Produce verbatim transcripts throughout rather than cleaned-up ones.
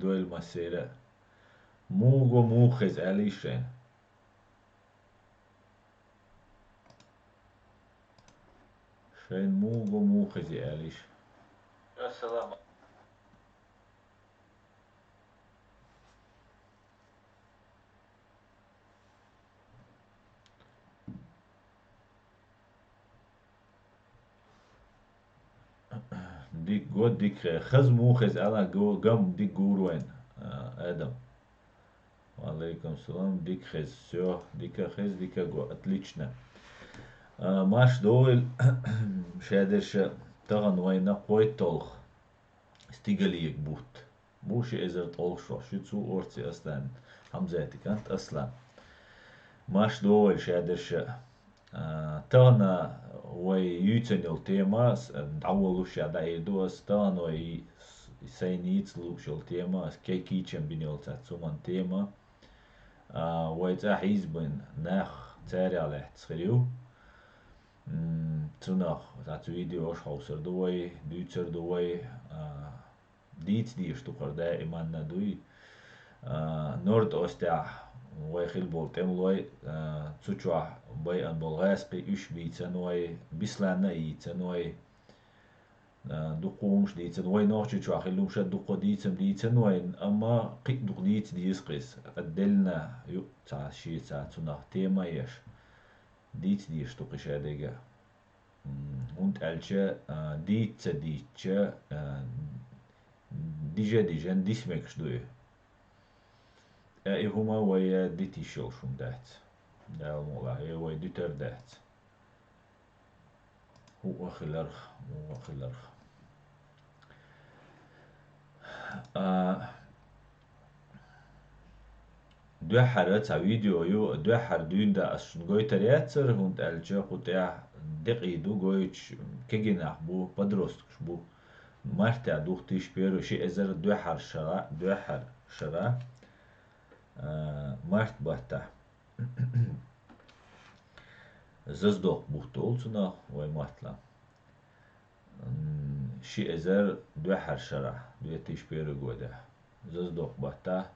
Вел массера. Муха го, муха хеза, аьлла йиш шайна. Шайна муха го, муха хеза, аьлла йиш. Ассаламу. Дика го, дика хе-, хаза муха хеза аьлла, го-, гам дика гур вайна, а, Адам. Ва алейкум салам, дика хеза, всё, дика хеза, дика го, отлично. А, марша догӀийла, шадерша, тахана вайна кхойтталгӀа стигалега бутт. Бу ши эзар ткъолгӀа шо, ши цу орци Аслан, Хьамзати кӀант Аслан. Марша догӀийла, шадерша. А, тахана вай юьйцан йола тема, с-, дӀаволуш а дӀаийр ду ас, тахана вай с-, сайн йийца лууш йола тема, ас кегий кийчам бина йола цхьа цу ман тема. А, вай цӀа хьийзабина нах царех лаьттас хир ю. М, цунах цхьацца видеош хьовсур ду вай, дуьйцур ду вай, а, дийца дезаш ду-кх хӀара даиманна дуй. А, Норд-Остехь вай хила болу тӀемалой, а, цу чохь байъина болу гӀаьскхий, уьш бийцина вай, Бисланна а йийцина вай. А, дуккха хӀумнаш дийцина вай, Нохчийчохь хилла хӀумнаш а дуккха дийцам дийцина вай, амма кхин а дукха дийца деза-кх иза. Отдельно ю цхьа шеца цунах тема еш. Дийца дезаш ду-кх и шадерг. М, хӀунда аьлча, а, дийца ца дийцча, а, дижа-дижан диса мегаш ду и. Э, и хӀума вай дитийш йолуш хӀума дац. Дала мукъ лахь, э, вай дуьтур дац. ХӀуъа хиларх, муха хиларх. А, дуьххьара цхьа видео ю, дуьххьара дуьйна дан ас шуна гойтур яцара, хӀунда аьлча кху тӀехь декъий ду гойтуш, кегий нах бу, подросткаш бу. Мартехь духтийш первый ши эзар дуьххьара шара, дуьххьара шара, а, март баттахь. Зазадоккху бутт олу цунах вай маттала. М, ши эзар дуьххьара шарахь, две тысячи первый годехь, зазадоккху баттахь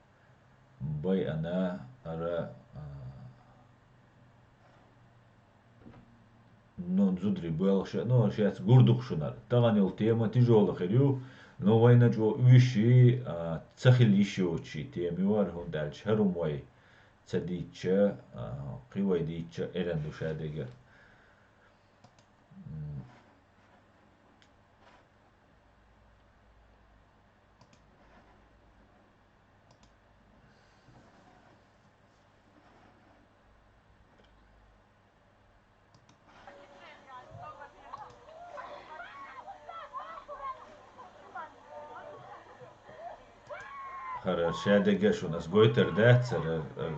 байъина хӀара, а, ну, зударий боьлхуш, ну, шаьца гур ду-кх шуна хӀара. Тахана йолу тема тяжёлый хир ю, но вайна чӀогӀа уьш, а, ца хила йиш йоцуш тема ю хӀара, хӀунда аьлча хӀара хӀума вай ца дийцча, а, кхин вай дийцча, эрна ду шадерг. М. ХӀара шадерг шуна ас гойтур дац, хӀара, хӀара,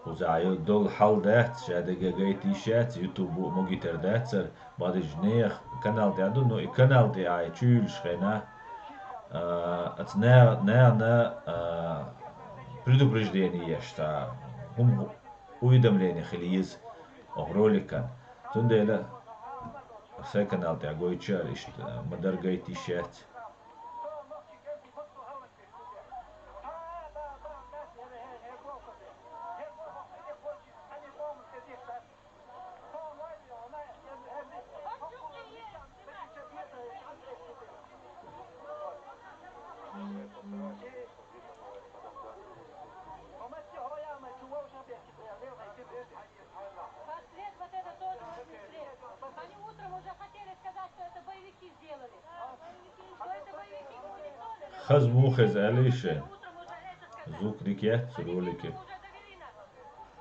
кхузахь йолу долу хьал дац, шадерг гайта йиш яц, ютуб а могуьйтур дац хӀара, бакъдерг нехан канал тӀехь ду, но и канал тӀехь чуьйлуш хенахь, а, аса на-, нана, а, предупреждение еш цхьа хӀума уведомление хила еза оха роликан. Цундела сайн канал тӀехь гойтуш а иштта ма-дарра гайта йиш яц. Они утром уже хотели сказать, что это боевики сделали. Что это боевики уничтожили. Хаза муха хеза аьлла шайна. Звук дика яц ролике.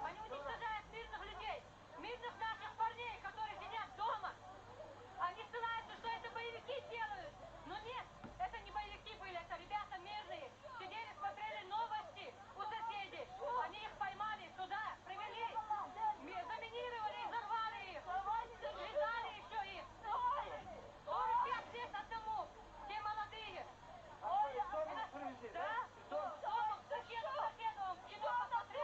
Они уничтожают мирных людей. Мирных наших парней, которые сидят дома. Они ссылаются, что это боевики делают. Но нет, это не боевики были, это ребята мирные. Сидели, смотрели новости у соседей. Они их поймали, сюда привели. Ми-, заминировали, взорвали их. Связали ещё их. Сорок пять лет одному. Те молодые. Да? Дома к соседу, соседу он кино посмотрел.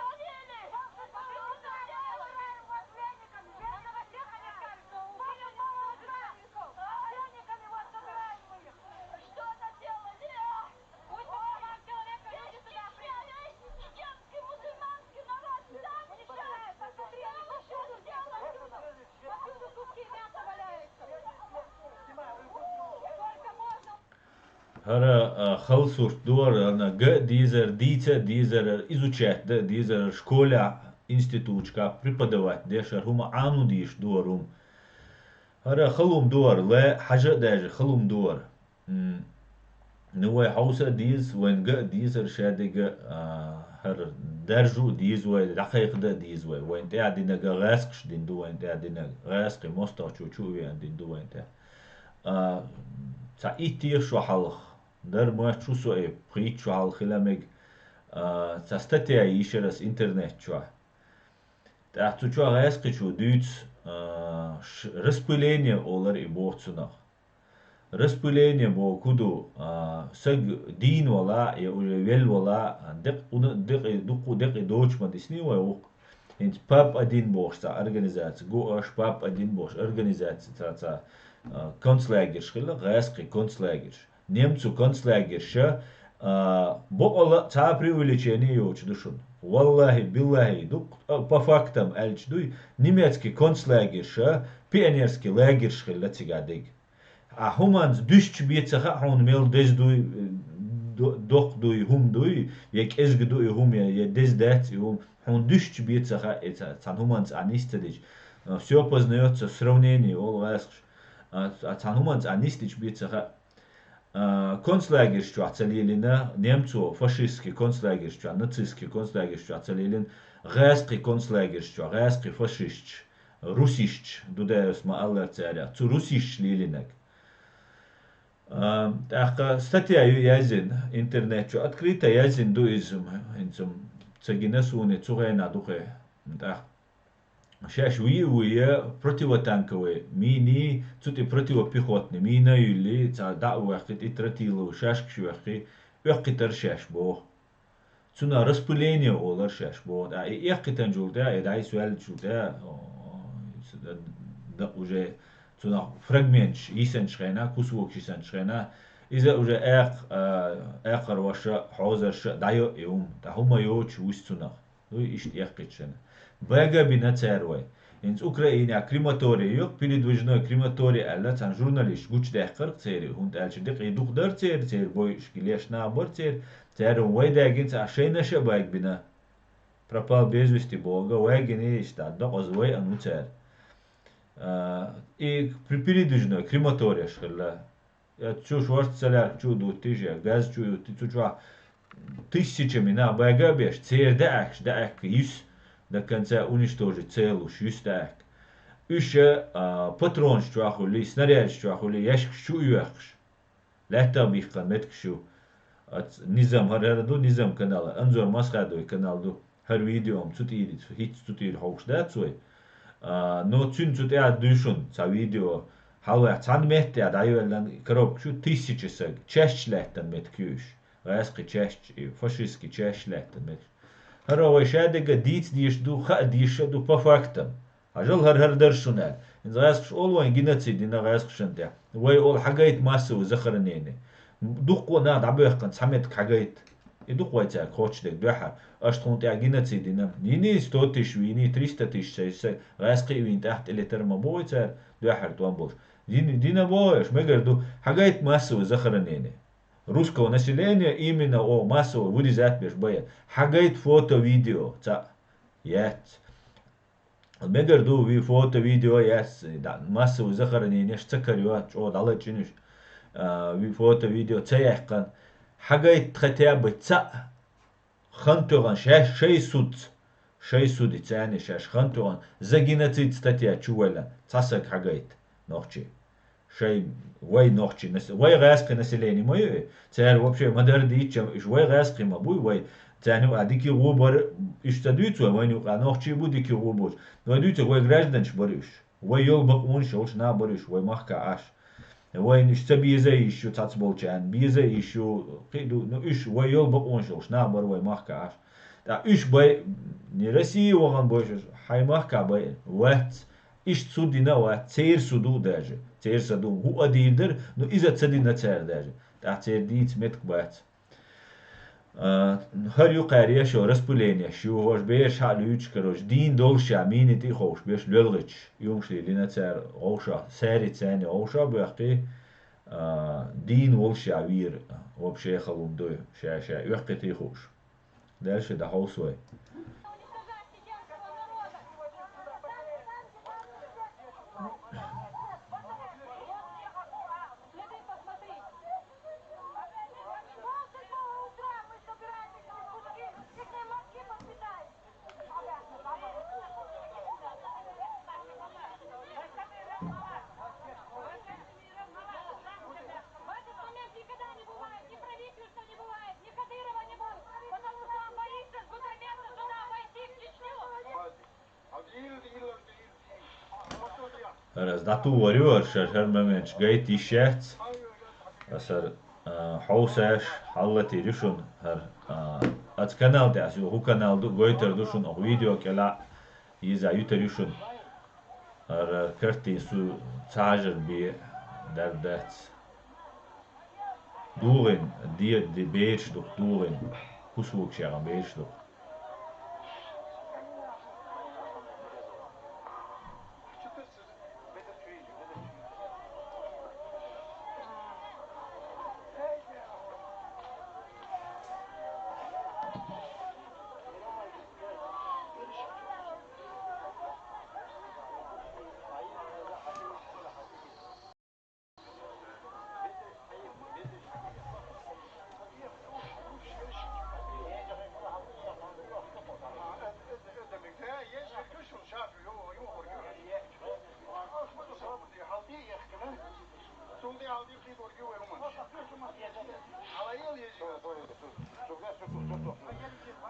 ХӀара а, хала сурт ду хӀара, ана га а дезар, дийца а дезар, изучать да а дезар, школехь, институташкахь преподавать деш хӀара хӀума Ӏану дийш ду хӀара хӀума. ХӀара халум ду хӀара, лай хьажа а даьжа халум ду хӀара. М, Ну, вай хьовса а деза, вайн га а дезар, шадерг а, а, хӀара даржу а деза вай, дӀакхайкха а деза вай. Вайн тӀе а динарг гӀаскхаш дина ду, вайн тӀе а динарг гӀаскхи мостагӀчо чу а веана дина ду вайн тӀе. А, Цхьа итт эха шо хьалха, дара ма шу со э, пхийтта шо хьалха хила мега, а, цхьа статья йийшар ас интернет чохь. ТӀаккха цу чохь гӀаскхичо дуьйцу, а, ш-, распыление олар и боху цунах. Распыление боху хӀун ду, а, саг дийна вала, я уже велла вала, декъ-, уна-, декъе, дуккха декъе доцуш ма дисний вай вукху. ХӀинца пап один бохуш цхьа организация, гуаш пап один бохуш организация цхьа, цхьа, а, концлагерш хилла, гӀаскхи концлагерш. Немцу концлагерша, а, бокъала цхьа преувеличение йоцуш ду шуна. Валлахи, биллахи, ду, а, по фактам аьлча дуй, немецкий концлагерша, пионерский лагерш хилла цига диг. А хӀуманца дуьстича бен ца хаьа хьуна мел деза дуй, до-, доккха дуй, хӀума дуй, я кӀезга дуй хӀума, я, я деза дац и хӀума. Хьуна дуьстича бен ца хаьа, и ца-, цхьана хӀуманца а нисдича. А, всё познаётся в сравнении, олу гӀаскхаша. А, а цхьана хӀуманца а нисдича бен ца хаьа. А, концлагерш чохь ца лелийна, немцо-фашистский концлагерш чохь, нацистский концлагерш чохь ца лелийна, гӀаскхи концлагерш чохь, гӀаскхи фашисташ, русисташ, ду дерас ма-аллара царех, цу русисташ лелийнарг. А, тӀаккха статья ю яздина, интернет чу открыто яздина ду иза, хӀинца ца гина суна, цу хенахь ду кхе. ТӀаккха шаьш вуй а вуй, противотанковый мини, цу тӀе противопехотный мина а юьллий, цхьа дӀа а ваьккхи, тӀе тротиловый шашкаш а ваьккхи, оьккхийтар шаьш боху. Цунах распыление олар шаьш боху. ТӀаккха и эккхийтинчул тӀаьхьа, и дӀасаваьллачул тӀаьхьа, о, д-, уже цунах фрагменташ йисинчу хенахь, кусокаш йисинчу хенахь, иза уже аькх-, а, аькхарваша, хьозарша дӀайо и хӀума. ТӀаккха хӀума йоцуш вуьсу цунах. Дуй иштта эккхийтина. Бага а бина цара вай. ХӀинца Украинехь крематорий ю, передвижной крематорий аьлла, цхьана журналист гучудаьккхира церан, хӀунда аьлча декъий дукха дара церан, церан бойуш леш нах бара церан, цара вай дагина ца а шайна ша а бага бина. Пропал без вести боху, вагина иштта докъаза вай а ну цара. А, и при-, передвижной крематореш хилла. Я чу шорта солярка чу а дуттий же, газ чу а юттий, цу чохь тысячами нах бага а беш, церан даьӀахкаш, даьӀахка юьсу, до конца уничтожить ца луш, юьсу даьӀахка. Уьш, а, патронаш чохь хуьлий, снарядаш чохь хуьлий, яьшкаш чу а йоьккхуш. Лаьттах бихкан меткаш ю. Ац-, низам хӀара, хӀара ду, низам канал, Анзор Масхадовый канал ду. ХӀара видео-м цу тӀийра, хӀинца цу тӀийра хьовш дац вай. А, но цуьнан цу тӀехь дуьйшун цхьа видео. Хьалаваьхьа цхьана метте дӀайоьллан коробка чу тысяча саг. Чаьшча лаьттан метка ю уьш. ГӀаьскхи чаьшча, и фашистский чаьшча лаьттан метка. ХӀара вай шадерг а дийца дезаш ду, хаа дезаш а ду по фактам. Хьажал хӀара, хӀара дара шуна аьлла. ХӀинца гӀаьскхаша олу вайн геноцид дина гӀаьскхашна тӀехь. Вай олу хьагайта массовый захоронение. Дуккха а нах дӀабоьхкина цхьа метка хьагайта. И ду-кх вай цаьрга кхоччуш дерг дуьххьара. Аша тхуна тӀехь геноцид дина. Йиний сто тысяч вийний, триста тысяч сай, сай, гӀаьскхи а вийна тӀехь тӀелетар ма бу вай цара, дуьххьара тӀом болуш. Йиний дина боху аша, мегар ду, хьагайта массовый захоронение. Русского населения именно о массовый вырезать беш бая. Хьагайта фото, видео, цхьаъ. Яц. Мегар ду, ви фото, видео яц, да, массовый захоронениеш ца карайо, чӀогӀа дӀалачкъина уьш. А, ви фото, видео ца яьккхина. Хьагайта хотя бы цхьаъ. Хан тоьхна шаьш шайн судца, шайн судица царна шаьш хан тоьхна, за геноцид статья чу ваьлла, цхьа саг хьагайта нохчи. Шайн вай нохчи нас-, вай гӀаьскхи население ма ю и. Цара вообще ма-дарра дийцча, уьш вай гӀаьскхи ма буй вай. Царна юкъахь дика гӀо бара, уьш ца дуьйцу вай, вайна юкъахь нохчий бу дика гӀо буш. Вай дуьйцург вай гражданаш бара уьш. Вай йолу бакъонаш йолуш нах бара уьш, вай махка Ӏаш. Вайна уьш ца беза а йиш ю цхьацболчарна, беза а йиш ю, кхин а ду, ну, уьш вай йолу бакъонаш йолуш нах бара вай махка Ӏаш. ТӀаккха уьш бай, не Россия вахана бойша, хьайн махка бай, вац. Иштта цу дина а вац, церан со ду даже, церан со ду, хӀуъа дийр дара, ну, иза ца дина цара даже. ТӀаккха церан дийца меттиг бац. А, хӀара юкъара ешо распыленеш ю, хӀорш бераш хьа а луьйчу, короче, дийна долуш ша мини тӀе а ховш, беш лоьлгӀачаш, юмаш лелийна цара гӀовшах, саьрий царна гӀовшах а боьхкий, а, дийна волуш а вийра, вообще хала хӀума ду, ша-ша оьккхуьйтий хууш. Дальше дӀахьовсу вай. ХӀара ас дӀатухур ю, хӀара шара хӀара моменташ гайта йиш яц. Ас хӀара, а, хьовсаш, хьаллатийр ю шуна хӀара, а, оцу канал тӀе, ас юха хӀун канал ду, гойтур ду шуна, оха видео кӀелахь, иза ютур ю шуна. ХӀара картина су ца хьажар бен дар дац. ДугӀин, де, де, бераш ду-кх дугӀин, кусвугаш яхана бераш ду-кх.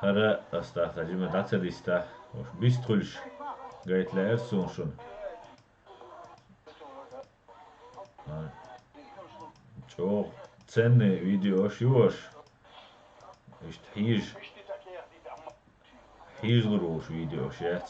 ХӀара ас тӀаккха жима дӀа ца диста, уьш бист хуьлуш гайта лаьара суна шуна. ЧӀогӀа ценный видеош ю уьш. Иштта хьийжа. Хьийжалур волуш видеош яц.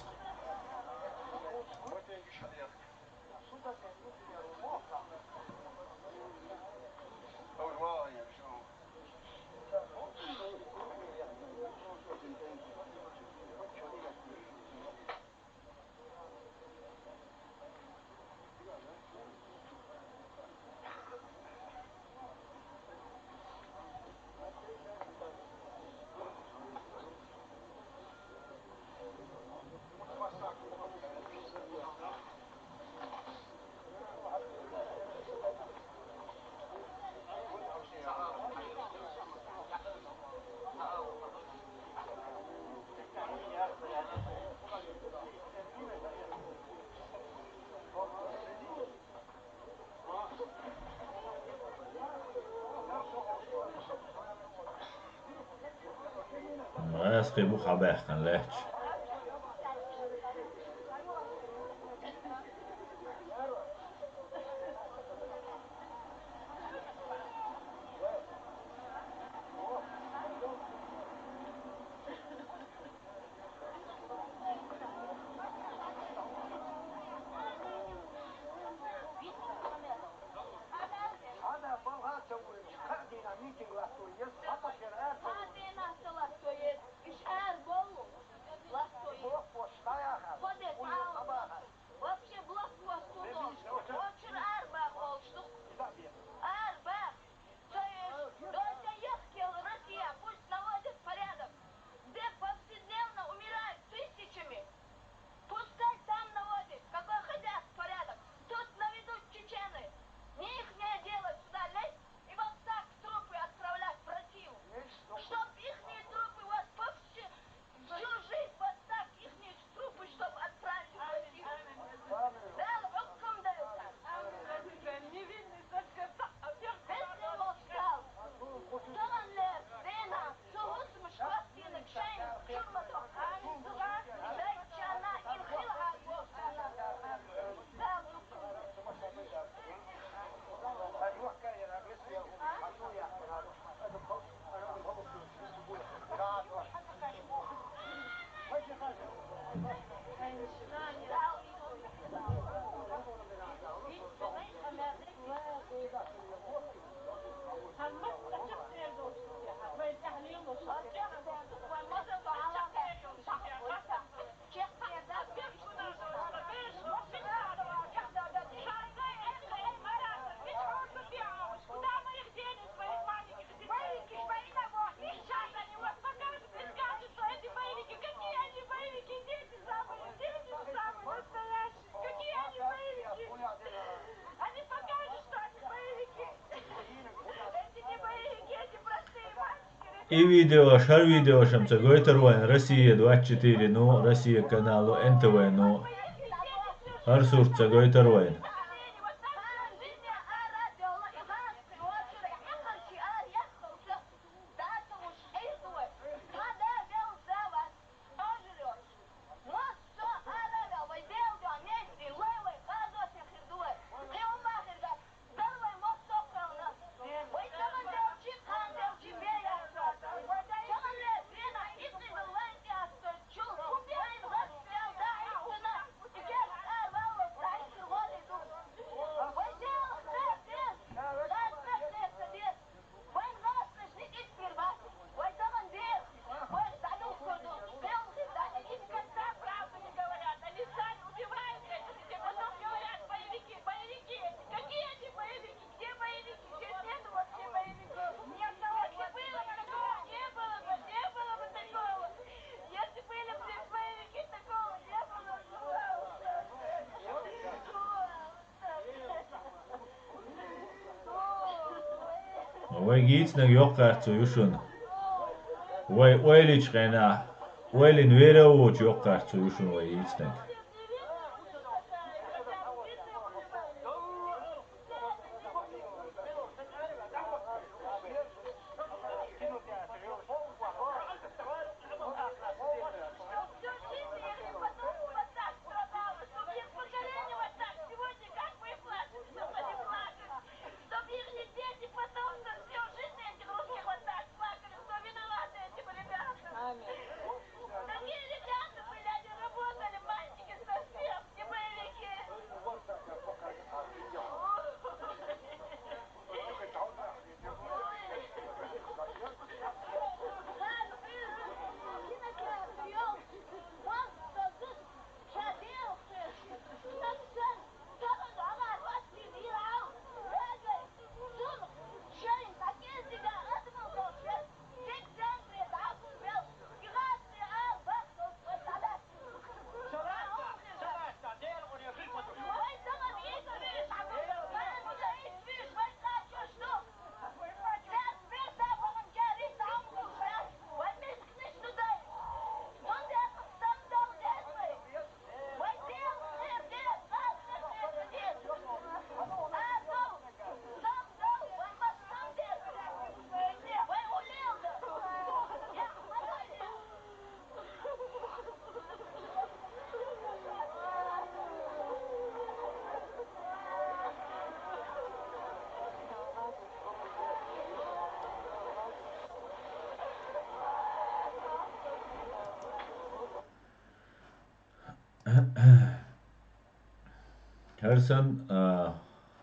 Ас кхин бу хьабаьккхина лаьтташ. Вообще блокпост тут. Лучше арбах олуш ду. Арбах. То есть, дойде яхкел Россия, пусть наводит порядок. Где повседневно умирают тысячами. Пускай там наводит, какой хотят порядок. Тут наведут чечены. Не ихнее дело сюда лезть и вот так трупы отправлять в Россию. Чтоб ихние трупы вот по всей, всю жизнь вот так ихние трупы, чтоб отправили в Россию. Да, вот ком дают. Невинный только так. Весь не молчал. Кто он лез? Вена. Цо хӀусамаш хӀоттийнарг шайна чуьра ма ду. Дайччана ил хила хьан боху. И видеош, хӀара видеош-м ца гойтар вайна Россия двадцать четыре-ну, Россия канало, Н Т В-ну. ХӀара сурт ца гойтар вайна. Вай гийцнаг йоккхарцу ю шуна. Вай ойлича хенахь, ойлина вера а воцу йоккхарцу ю шуна вай гийцнаг. ХӀара санна, а,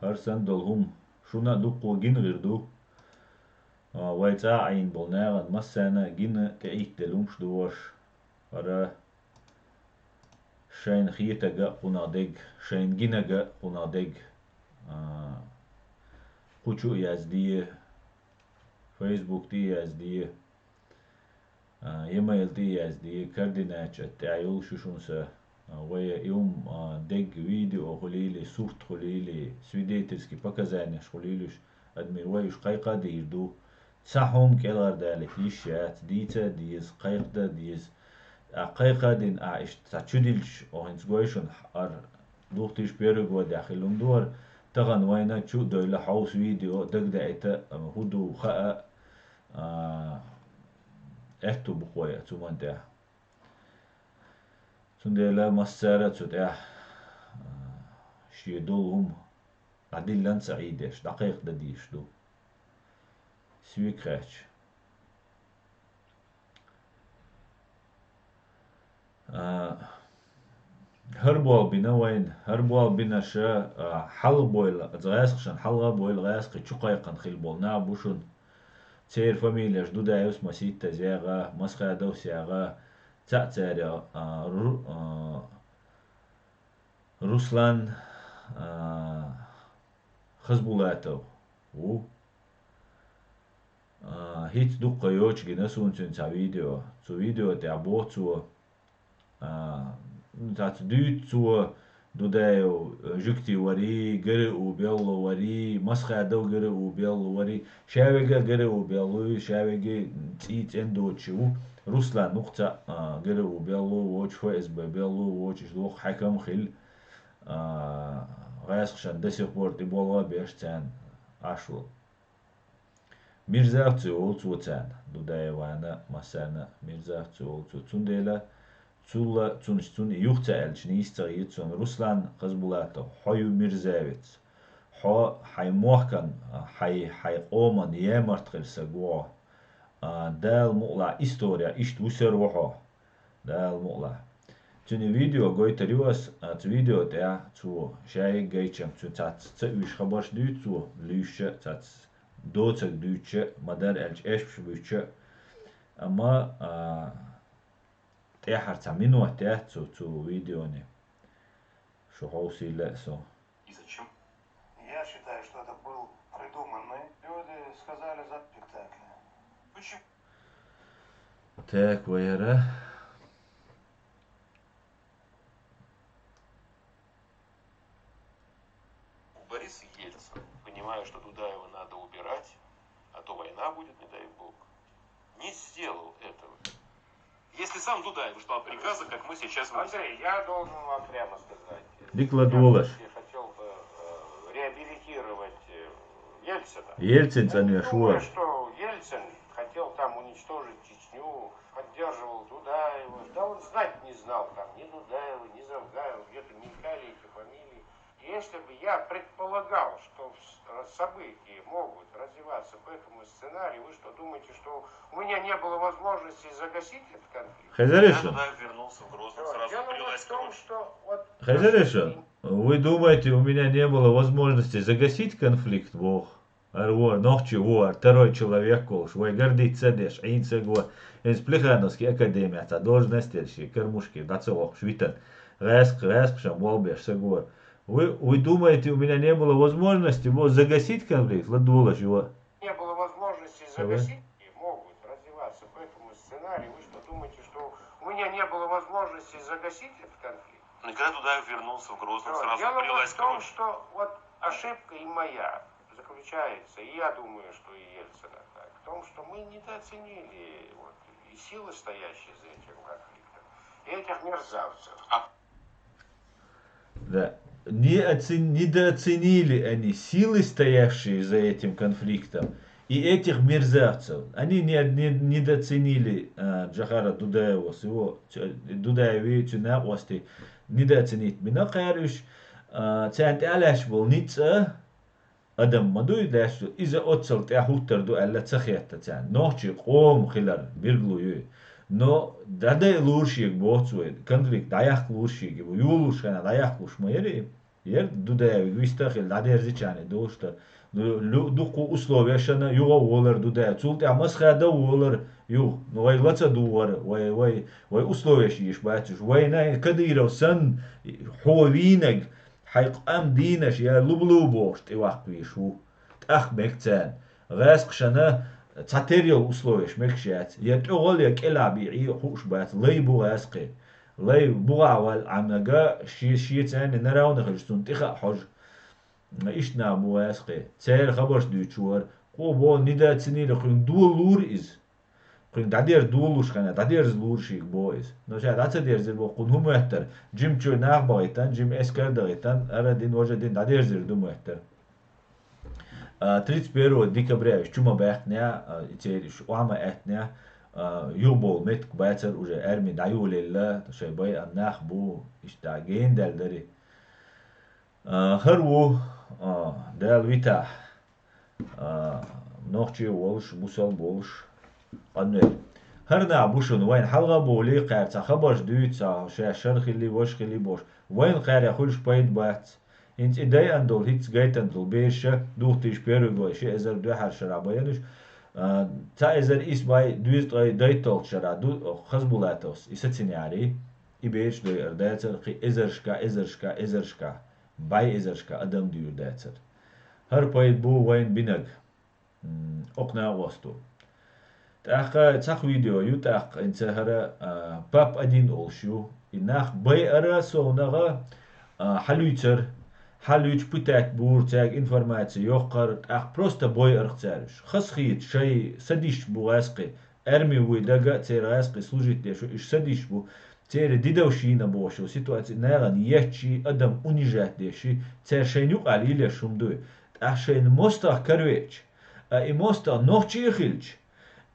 хӀара санна долу хӀума шуна а дуккха гина хир ду. А, вай цӀа а Ӏийна болу нахана массарна а гина тӀеӀитталуш ду ваш. ХӀара шайна хетарг а кхунах дерг, шайна гинарг а кхунах дерг, а, кху чу а яздае, Facebook тӀе а яздае, а, e-mail тӀе а яздае, координаташ тӀехь йолуш ю шуна сан, а, вай и хӀума, а, дерг видео хуьлийла, сурт хуьлийла, свидетельский показаниеш хуьлийла уьш, адамийн вай уьш кхайкха а дийр ду. Цхьа хӀума кӀелхьардалийта йиш яц, дийца а деза, кхайкха а деза. Ахьа кхайкха а дина, ахьа иштта цхьа чудилча, оха хӀинца гой шуна, хӀара духтиш первый годехь хилла хӀума ду хӀара, тахана вайна чу а девлла хьовса видео, дагадаийта, хӀун ду хаа, а, аьтту бу-кх вай оцу хӀуманна тӀехь. Цундела массара а цу тӀехь, а, шен долу хӀума дӀадиллина ца Ӏийдеш, дӀакхайкхадан дезаш ду. Свик хаьчча. А, хӀара болх бина вайна, хӀара болх бинарш, а, хьалха бойла, гӀаьскхашна хьалха а бойла, гӀаьскхи чу кхайкхина хилла болу нах бу шуна. Церан фамилеш Дудаевс Маситтаза ягӀа, Масхадовс ягӀа, цхьаъ цара, а, Ру-, а, Руслан, а, Хазбулатов ву. А, хӀинца дуккха йоцуш гина суна цуьнан цхьа видео. Цу видео тӀехь боху цо, а, ну, цхьацца дуьйцу цо, Дудаев, э, жуьгти варий, ГРУ беллу варий, Масхадов ГРУ беллу варий, шавега ГРУ беллу, шавеги цӀий цӀен доцу ву. Руслан вукху цхьаъ, а, ГРУ беллу, вочу ФСБ беллу, вочу лоху хьаькам хилла, а, гӀаьскхашан до сих пор тӀе болх а беш царна Ӏаш волу. Мирзавцев волу цо царна, Дудаевана, массарна а Мирзавцев волу цо. Цундела цулла, цунаш, цунна юха ца аьлча, нийса ца хета суна. Руслан Хазбулатов, хьо ю мирзавец. Хьо хьайн мохкан, хьайн, хьайн къоман ямарт хир са гохьо. А, Дала мукъалахь, история иштта вусар ву хьо. Дала мукъалахь. Цуьнан видео гойтур ю ас, а, цу видео тӀехь цо шайга гайчам, цу цац ца уьйш хабарш дуьйцу цо, луьйш а цац доцаг дуьйцуш а, ма-дарра аьлча, эшпаш буьйцуш а. Амма, а, тӀаьхьара цхьа минот яц цу, цу видеоне. Шу хьовсийла а со. И зачем? Я считаю, что это был придуманный. Люди сказали за спектакль. Почему? Так, вай яра. Борис Ельцин, понимая, что Дудаева надо убирать, а то война будет, не дай бог, не сделал этого. Если сам Дудаев ждал приказа, как мы сейчас... Андрей, я должен вам прямо сказать. Дикла я долаш. Хотел бы, э, реабилитировать, э, Ельцина. Ельцин цӀанвеш ву. Что Ельцин хотел там уничтожить Чечню, поддерживал Дудаева. Да он знать не знал там ни Дудаева, ни Завгаева, где-то мелькали эти фамилии. Если бы я предполагал, что в-, события могут развиваться по этому сценарию, вы что, думаете, что у меня не было возможности загасить этот конфликт? Хезериша. Я туда вернулся в Грозный, сразу... Дело в том, что вот... Хезериша, вы думаете, у меня не было возможности загасить конфликт, боху? Ара ву, нохчи ву, ара второй человек волуш, вай гордиться деш, Ӏийна саг ву. Иза Плехановский академия цхьа должность деш, ши кормушки дӀа ца воккхуш витан. ГӀаьскх-, гӀаьскхашан болх беш саг ву. Вы, вы думаете, у меня не было возможности, бо, загасить конфликт? Ладуволаш ю. Не было возможности загасить, и могут развиваться по этому сценарию. Вы что, думаете, что у меня не было возможности загасить этот конфликт? Ну, и когда Дудаев вернулся в Грозный, сразу полилась кровь. Дело в том, что вот ошибка и моя заключается, и я думаю, что и Ельцина так, в том, что мы недооценили вот и силы, стоящие за этим конфликтом, и этих мерзавцев. А Да. Не оцен-, недооценили они силы, стоявшие за этим конфликтом, и этих мерзавцев. Они не, не, недооценили, а, Джохара Дудаева, с его, ц-, Дудаева цу накъостий недооценить бина кхаьруш, а, царна тӀе а лаьш болу ницкъ а, адам ма дуй лаьш, иза оццал тӀаьхьа хӀуттар ду аьлла ца хетта царна. Нохчий къома хилар билгало ю. Но дӀадайа лур шега боху цо, конфликт дӀаяккха лур шега, йолуш хенахь дӀаяккха луш ма яра и. Яра Дудаевга вист а хилла, дӀадерзичарна и долуш дар. Лу-, лу-, дуккха условешна юха а волар Дудаев. Цул тӀаьхьа Масхадов а волар юха. Ну, вай ла ца духара, вай, вай, вай условеш йиш бац уьш. Вайна Кадыров санна, хьо вийнарг, хьайн къам дийнаш я лубалу бохуш тӀеваккха везаш ву. ТӀаккха мега царна. ГӀаьскхашна цхьатера йолу условеш мегаш яц. Я тӀехула, я кӀелахь бийгӀий хууш бац. Лай бу гӀаьскхи. Лай бухахь ваьлла Ӏамнага ши-, шеца а на равна хилча, цунна тӀе хаа хьожа. Иштта нах бу гӀаьскхи. Церан хабарш дуьйцуш вара. Кхо боху, недооценили, кхуьнга долалура иза. Кхуьнга дӀадерза долалуш хенахь, дӀадерза лура шега боху иза. Но ша дӀа ца дерзира боху, кхунна хӀун моьттара? Жимачу нах бахийтина, жима эскар дахийтина, ара дина, важа дина дӀадерзира ду моьттара. А, тридцать первого декабря уьш чу ма баьккхинехь, а, и церан уьш охьа ма аьттинехь, а, юхабовла меттиг бацара уже, арми дӀайолаелла, шайн байъина нах бу, иштта гена даьлла дарий. А, хӀара ву, а, Дала витахь, а, нохчи а волуш, бусалба а волуш, къанвер. ХӀара нах бу шуна, вайна хьалха а бовлий, кхара цхьа хабарш дуьйцу, цхьа шаьш шар хилли, важа хилли бохуш, вайна кхара хуьлуш пайда бац. ХӀинца и дайъина долу, хӀинца гайтина долу бераш а, духтийша первый гой, ши эзар дуьххьара шарахь байина уьш, а, цхьа эзар исс бӀе дезткъе дейтталгӀачу шарахь ду, Хазбулатовс и сацинарий, и бераш дойур дацара, кхин эзаршка, эзаршка, эзаршка, бӀе эзаршка адам дуьйр дацара. ХӀара пайда бу вайна бинарг. М, окху накъосту. ТӀаккха цхьа видео ю, тӀаккха хӀинца хӀара, а, Пап один олуш ю. И нах байъара совнагӀа, а, хьалуьйцар, хьалуьйчу пытать бур цаьрга информаци йоккхар, тӀаккха просто бой арх цаьраш. Хазахийта шай садисташ бу гӀаьскхи, арми вуй дага а церан гӀаьскхи служить деш, уьш садисташ бу, церан дидовш йийна бохуш йолу ситуаци нагӀана етташ, адам унижать деш, церан шайна юкъахь лелаш хӀума дуй. ТӀаккха шайна мостагӀа каравеача, а и мостагӀа нохчий а хилча,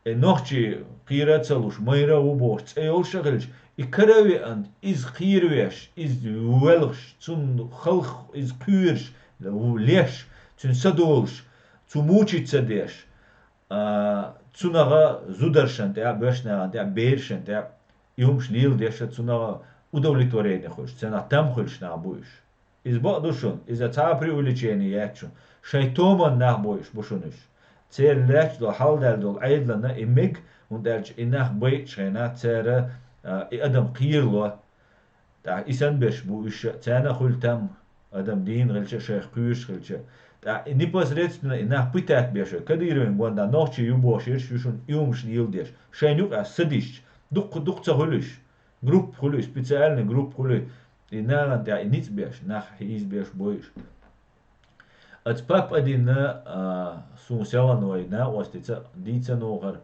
и нохчий кхера а ца луш, майра а ву бохуш, цӀе йолуш а хилча, и кара а веана, иза кхеравеш, иза велхаш, цунна халх иза кхоьруш, леш, цуьнан са долуш, цу мучить ца деш, а, цунах зударшна тӀехь а, боьршачу нахана тӀехь а, берашна тӀехь а, и хӀумаш леладеш а, цунах удовлетворение хуьлуш, царнах там хуьлуш нах бу уьш. Иза бакъ ду шуна, иза цхьа а преувеличение яц шуна. Шайн томан нах бу уьш, бу шуна уьш. Церан лаьтташ долу, хьалдаьлла долу Ӏедална и мега, хӀунда аьлча и нах байъачу хенахь цара, а, и адам кхерало. ТӀаккха и санна берш бу уьш, царна а хуьлу там, адам дийна хилча а, шайх кхоьруш хилча а. ТӀаккха и непосредственно и нах пытать беш, Кадыровн гонда нохчий ю бохуш ерш ю шуна и хӀумаш леладеш. Шайна юкъахь садисташ, дуккха-дуккха ца хуьлу уьш. Группа хуьлу, специальный группа хуьлу, и нахана тӀехь и ницкъ беш, нах хьийзабеш бу уьш. Оцу пап Адина, а, суна селхана вай накъостица дийца а, нохара,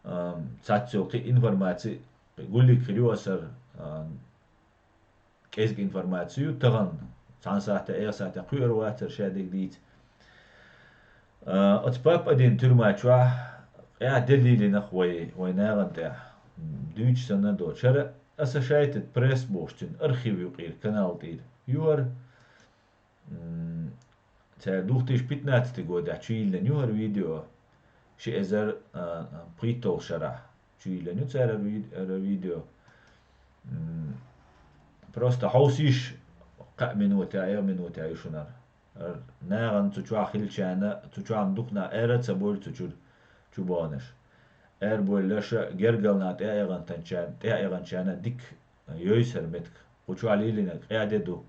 а, цхьацца йолу кхин информаци, гуллиг хир ю асар, а, кӀезиг информаци ю, тахана цхьана сахьтехь, эха сахьтехь кхуьур вацара ша дерг дийца. А, оцу пап Адина туьрма чохь къаьхьа де лелийнарх вай, вай нахана тӀехь. Дуьйцуш санна доцуш. ХӀара Ассошиэйтед Пресс бохуш цуьнан архив ю кхийра канал тӀера. Ю хӀара, м, цара духтийша пятнадцатый годехь чуйиллина ю хӀара видео. Ши эзар, а, пхийтталгӀа шарахь чуйиллина ю цара хӀара ви-, хӀара видео. М, просто хьовсийша, кхаа минута, эха минута ю шуна хӀара. Нахана цу чохь хилчарна, цу чохь дукха нах ара а ца бовлу цу чуьра чубаханаш. Ара бовлуш а, гергара нах тӀеэханчарна, тӀеэханчарна дика йойсу хӀара меттиг. Кху чохь лелийнарг къаьхьа де ду.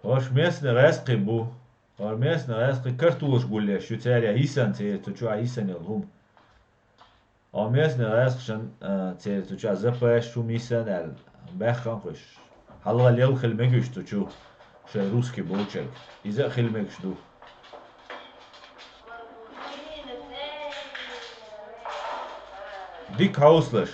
ХӀорш местный гӀаьскхи бу. ХӀора местный гӀаьскхи картолаш гулъеш ю цара йисина, церан цу чохь йисина йолу хӀума. Хьо местный гӀаьскхашна, а, церан цу чохь запасаш хӀума йисина аьлла, баьхна кхуьш. Хьалха лелла хила мегаш цу чу, шайн русский болчерг. Иза а хила мегаш ду. Дика хьовсалаш.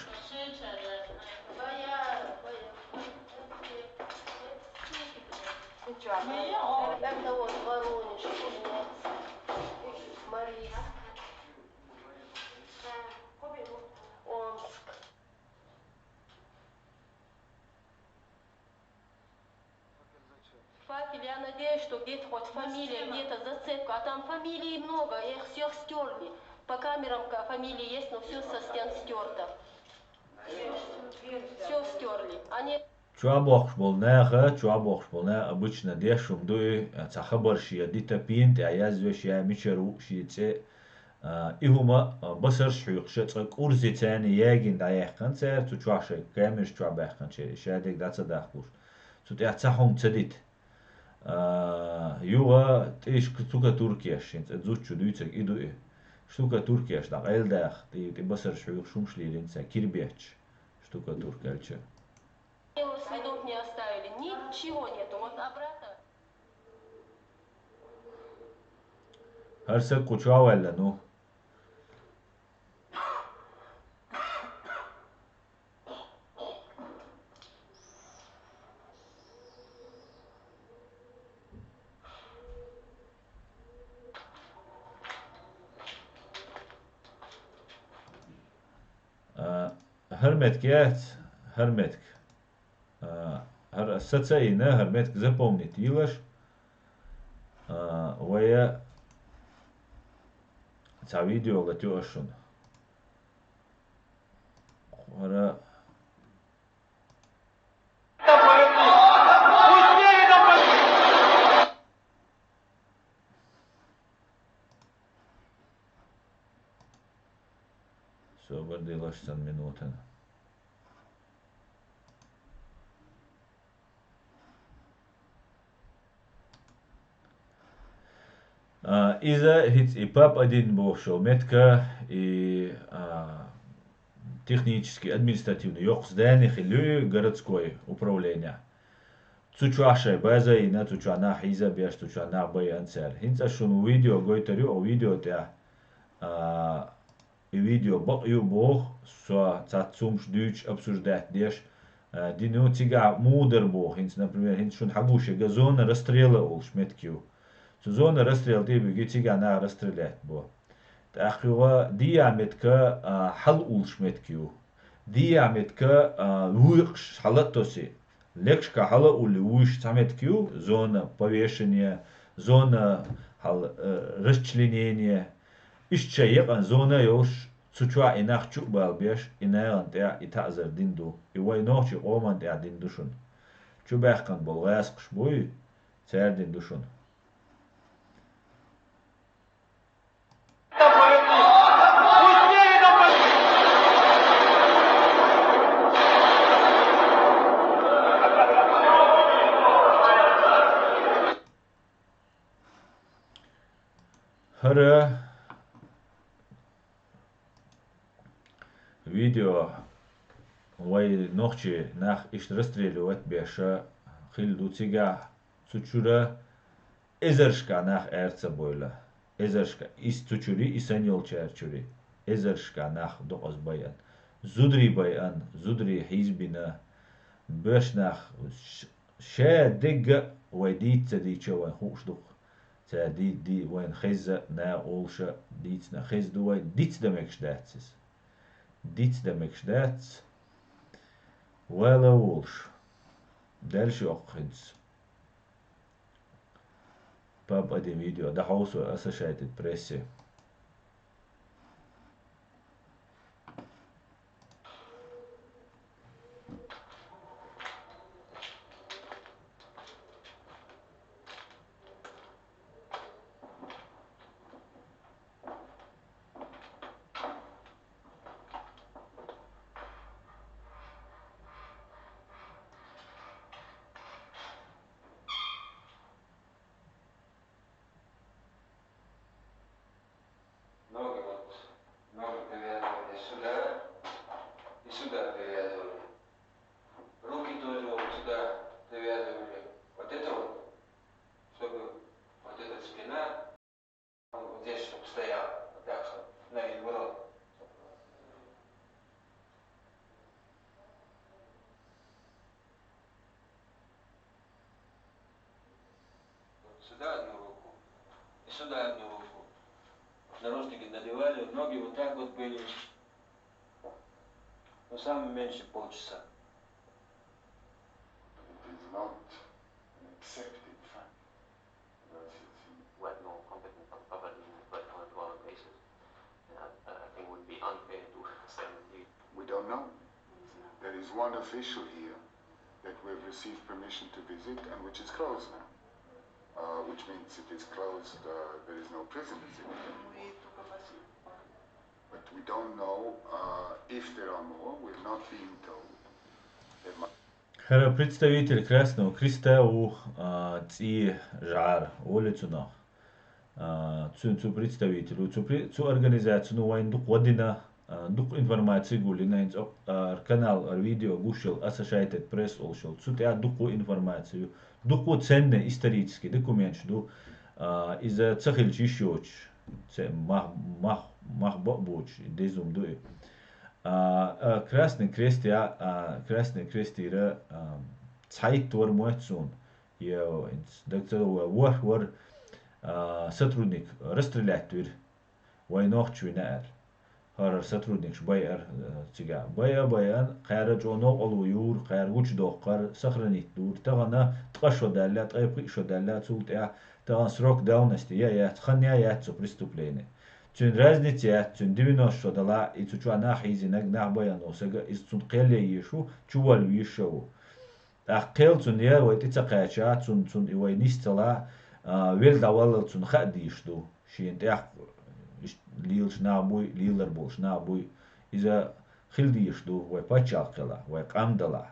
Факел, я надеюсь, что где-то хоть фамилия, где-то зацепка. А там фамилий много, их всех стерли. По камерам ка-, фамилии есть, но все со стен стерто. Все стерли. Они Чохь бохкуш болу наха, чохь бохкуш болу наха обычно деш хӀума ду и, цхьа хабар шен дита пена тӀехь язвеш я, мичара ву шен цӀе. А, и хӀума, а, басарш хьоькхуш, цкъа кӀурзица ягийна дӀаяьккхина цара, цу чохь шайн камераш чохь баьккхинчеран, ша дерг дӀа ца дахкалуш. Цу тӀехь цхьа хӀума ца дита. А, юха тӀе иш штукатурка еш, хӀинца зудчо дуьйцург и ду и. Штукатурка еш дӀакъайладаха, тӀе, тӀе басарш хьоькхуш хӀумаш лелийна цара, кира бетташ, штукатурка аьлча. Следов не оставили, ничего нету. Вот обратно. ХӀара саг кху чу а ваьлла, ну. А, хӀара меттиг яц, хӀара меттиг. А, хӀара аса ца йина, хӀара меттиг запомнить йилаш. А, вая цхьа видео латаю ас шуна. ХӀара Собар де лаш сан минутана. Иза хӀинца и ПАП один бохуш йолу меттиг, и, а, технический, административный йоккха здание хилла ю и городской управление. Цу чохь шайн база а йина, цу чохь нах хьийза а беш, цу чохь нах байъина цара. ХӀинца ас шуна видео гойтур ю, оцу видео тӀехь, а, и видео бакъ ю боху, со цхьацца хӀумаш дуьйцуш, обсуждать деш, а, дина ю, цигахь муха дара боху. ХӀинца, например, хӀинца шуна хьагуш ерг зона расстрела олуш меттиг ю. Цу зона расстрела тӀе а буьгий, цигахь нах расстрелять бо. ТӀаккха юха дийя меттиг, а, хьала уллуш меттиг ю. Дийя меттиг, а, вуйкъаш хьала а тоси. Лекашка хьала а уллий вуьйш цхьа меттиг ю, зона повешения, зона хьала, э, расчленения. Иштта шайн екъана зона а йолуш, цу чохь и нах чу а балабеш, и нахана тӀехь и таӀзар дина ду. И вайн нохчийн къомана тӀехь дина ду шуна. Чубаьккхина болу гӀазкхаш буй, цара дина ду шуна. ХӀара видео вай нохчий нах иштта расстреливать беш хилла ду цигахь, цу чуьра эзаршка нах эр ца бойла. Эзаршка, и цу чуьра, и санна йолчара чуьра. Эзаршка нах докъаза байъина. Зударий байъина, зударий хьийзабина. Боьрша нах ш-, ша дегга а вай дийца ца дийча вайн хууш ду-кх. Цара ди-, ди-, вайна хезза, наха олуша дийцина хеза ду вай, диц дан мегаш дац иза. Диц дан мегаш дац. Вала а волуш. Дальше йоккху хӀинца. ПАП один видео. ДӀахьовсо Associated Press-е. Ноги вот, ноги привязывали сюда и сюда привязывали. Руки тоже вот сюда привязывали. Вот это вот, чтобы вот эта спина, вот здесь, чтобы стоял, вот так, чтобы ноги в рот. Сюда одну руку и сюда одну руку. Наручники надевали, ноги вот так вот были. Ну, самое меньше полчаса. It is not an accepted fact. What no competent public but on a basis. And I, I think it would be unfair to say that we We don't know. There is one official here that we've received permission to visit and which is closed now. Uh, which means it is closed, uh, there is no prisoners in here. But we don't know, uh, if there are more. We've not been told. There might ХӀара представитель Красного Креста ву, а, цӀий жӀара, олу цунах. А, цу, цу представителю, цу при-, цу организацину вайн дукха вадина, а, дукха информаци гуллина, хӀинца, а, канал, а, видео гуш йолу Associated Press олуш йолу. Цу тӀехь дукха информаци ю, дукха ценный исторический документаш ду, а, иза ца хилча йиш йоцуш, ца-, мах, мах, мах бакъ боцуш, дезум ду и. А, а, Красный Крест я, а, Красный Крест ира, а, цхьайтта вар моьтту суна. Я, ин-, даг ца вар, вар, вар, а, сотрудник расстрелять вира. Вай нохча вина аьлла. ХӀара сотрудникаш байар, а, цигахь. Байа, байан, кхара чӀо новкъало юра, кхара гучудоккхар, сохранить дура. Тахана ткъа шо даьлла, ткъе пхиъ шо даьлла, цул тӀаьхьа тахана срок давности я, яц, хан я, яц цу преступление. Цуьнан разница яц, цуьнан девяносто шо дала, и цу чохь нах хьийзинарг, нах байан волу сага, иза цунна кхел ян езаш ву, чуволла везаш а ву. ТӀаккха кхел цунна ян вай тӀе ца кхача, цунна, цунна и вай нис ца ла, а, велла дӀаваллал цунна хаа дийш ду. Шена тӀехь иштта лелаш нах буй, лелар болуш нах буй. Иза хила дийш ду, вай паччалкх хила, вай къам дала.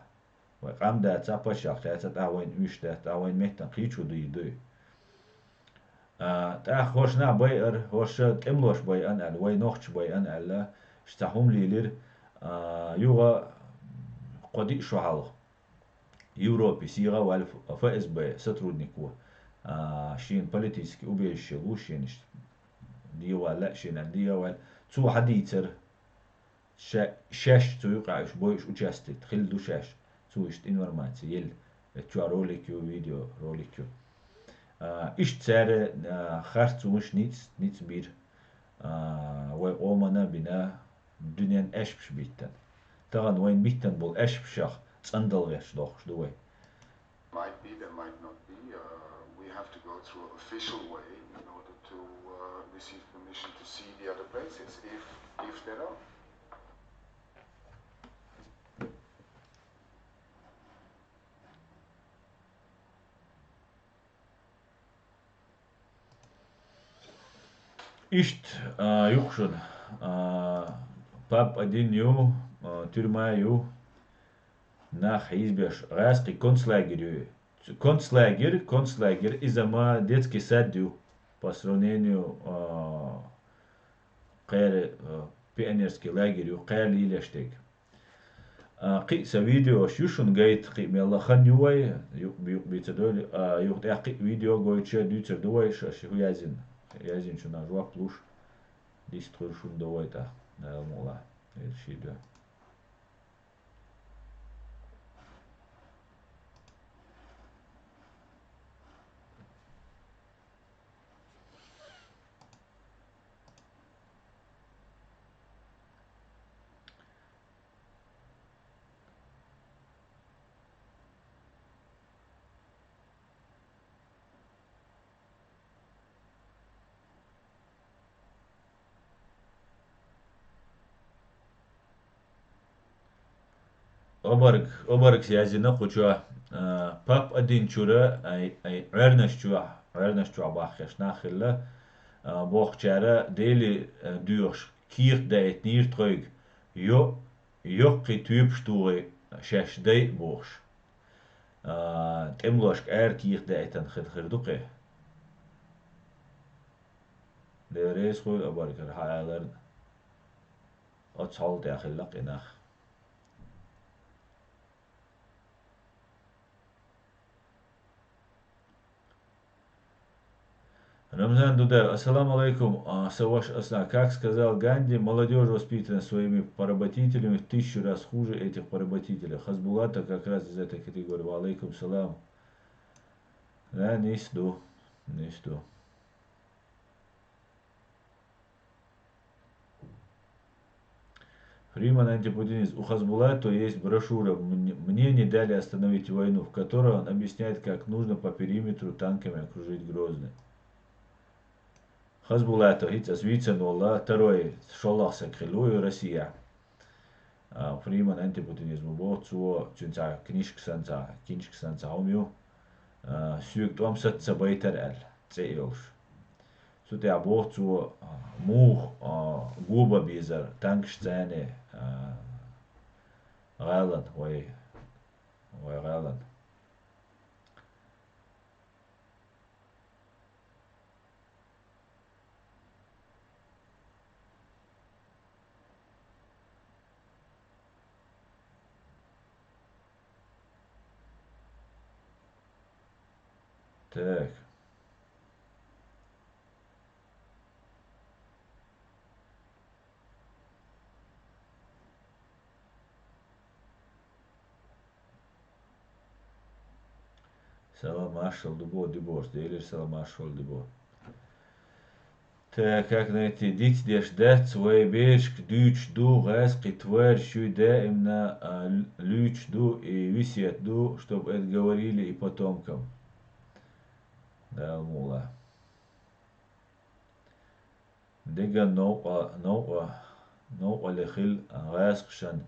Вай къам дацахь, паччалкх яцахь, тӀаккха вайна уьш дац, тӀаккха вайна меттан кхечо дуй дуй. А, тӀаккха хӀорш нах байар, хӀорш тӀемалош байан аьлла, вай нохчаш байан аьлла, иштта хӀума лелира, а, юха кхо-диъ шо хьалха. Европе сийгӀа а ваьлла ФСБ сотрудник ву, а, шена политически убежище лу шена иштта. ДегӀа ваьлла, шена дегӀа ваьлла. Цо хьадийцар, ша-, шаьш цу юкъа уьш бойуш участвовать хилла ду шаьш. Цо иштта информаци елла. Эцу чохь ролик ю, видео ролик ю. А, иштта цара, а, харцонаш ницкъ, ницкъ бира. А, вай къомана бина дуьнен аьшпаш биттан. Тахана вайна биттан болу аьшпашах цӀандала гӀерташ дохуш ду вай. Might be, there might not be. Uh, we have to go through an official way in order to, uh, receive permission to see the other places, if, if there are. Иштта, а, юкъ шуна, а, ПАП один ю, а, тюрьма ю, нах хьийзабеш, гӀаьскхи концлагерь ю. Концлагерь, концлагерь, иза ма детский сад ю, по сравнению, а, кхера, а, пионерский лагерь ю, кхера лелаш дерг. А, кхин а сан видеош ю шуна гайта, кхин а мелла хан ю вай, юкъ-, юкъ бийца дойла, а, юха тӀехь кхин а видео гойтуш дуьйцур ду вай, ша ши хӀу яздина, яздинчунна жоп луш, дистхуьлуш хӀума до вай тӀаккха, Дала мукъ лахь, эр ши доь. Обарг, обаргс яздина кху чохь, а, ПАП один чура, ай, ай, Ӏаьрнаш чохь, Ӏаьрнаш чохь баххеш нах хилла, а, бохучара Дели, а, доьхуш кехат даийтинера тхоьга, йо-, йоккхий тоьпаш тухий шаьш дай а бохуш. А, тӀемалошка ара кехат даийтина хир, хир ду кхе. Дела реза хуьлда обаргара хьан аларна. Оцу хьол тӀехь хилла кхин нах. Рамзан Дудаев, ассаламу алейкум, а, сан ваша Аслан. Как сказал Ганди, молодежь воспитана своими поработителями в тысячу раз хуже этих поработителей. Хасбулатов как раз из этой категории. Ва алейкум салам. Да, нийса ду, нийса ду. Фриман антипутинист. У Хасбулатова есть брошюра «Мне, мне не дали остановить войну», в которой он объясняет, как нужно по периметру танками окружить Грозный. Хасбулатов, хӀинца ас вийцина волу, второй, шолгӀа саг хилла ву и Россия. А, Фриман антипутинизм боху цо, цуьнан цхьа книжка санна цхьа, кинчка санна цхьа хӀума ю. А, «Соьга тӀом саца ца байтар» аьлла, цӀе а йолуш. Цу тӀехь боху цо, а, муха, а, го бан безара танкаш царна, а, гӀалан, вай, вай гӀалан. Так. Салам маршалла ду бо, Диборс, Делера салам маршалла ду бо. Так, как найти? Диц деш дац, вай берашка дуьйцуш ду, гӀаьскхи тварь шуьй даимна, а, луьйцуш ду и весет ду, чтобы это говорили и потомкам. Дала мукъ лахь. Деган новкъа, новкъа, новкъале хила гӀаьскхашна